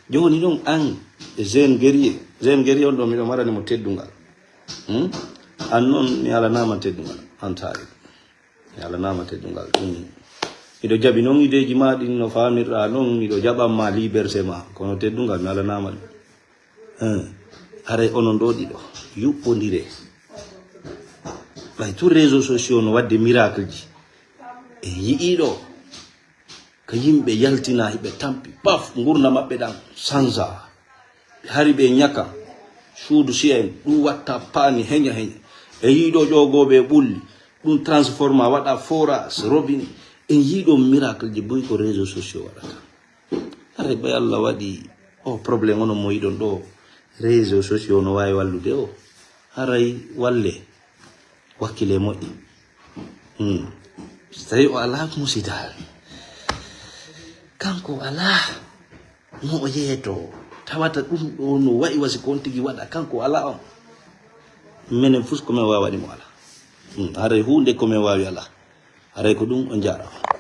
Jooni ɗum an, jeune guerrier. Jeune guerrier on ɗo miɗo marani mo teddungal. Hmm? An noon mi alanama teddungal. An taari. Mi alanama teddungal. Hmm. Miɗo jaɓi noon ideeji ma ɗin no faamirɗa noon, miɗo jaɓan ma liberté ma. Kono teddungal mi alanama ɗum. Hein, haray onon ɗo ɗiɗo, yuɓɓondire. Ɓay tun réseaux sociaux no waɗde miracle ji. En yi'ii ɗo, ka yimɓe yaltina, hiɓe tampi, paf, ngurna maɓɓe ɗan sansa. Ɓe hari ɓe ñaka, suudu si en, ɗum watta paani heña heña. En yi'ii ɗo ƴoogooɓe e ɓulli, ɗum transforma, waɗa forage, robinet. En yi'ii ɗo miracle ji buy ko réseaux sociaux waɗata. Haray ɓay Allah waɗi o problème ono mo yiɗon ɗo, réseaux sociaux no waawi wallude o. Haray walle, wakkile moƴƴi. Hmm. So tawi o alaa musidaal, kanko o alaa mo o yeeto, tawata ɗum ɗo no wayi wasi kon tigi waɗa, kanko o alaa on. Menen fus ko men waawi waɗi mo alaa. Hmm. Haray huunde ko men waawi alaa. Haray ko ɗum on jaaraama.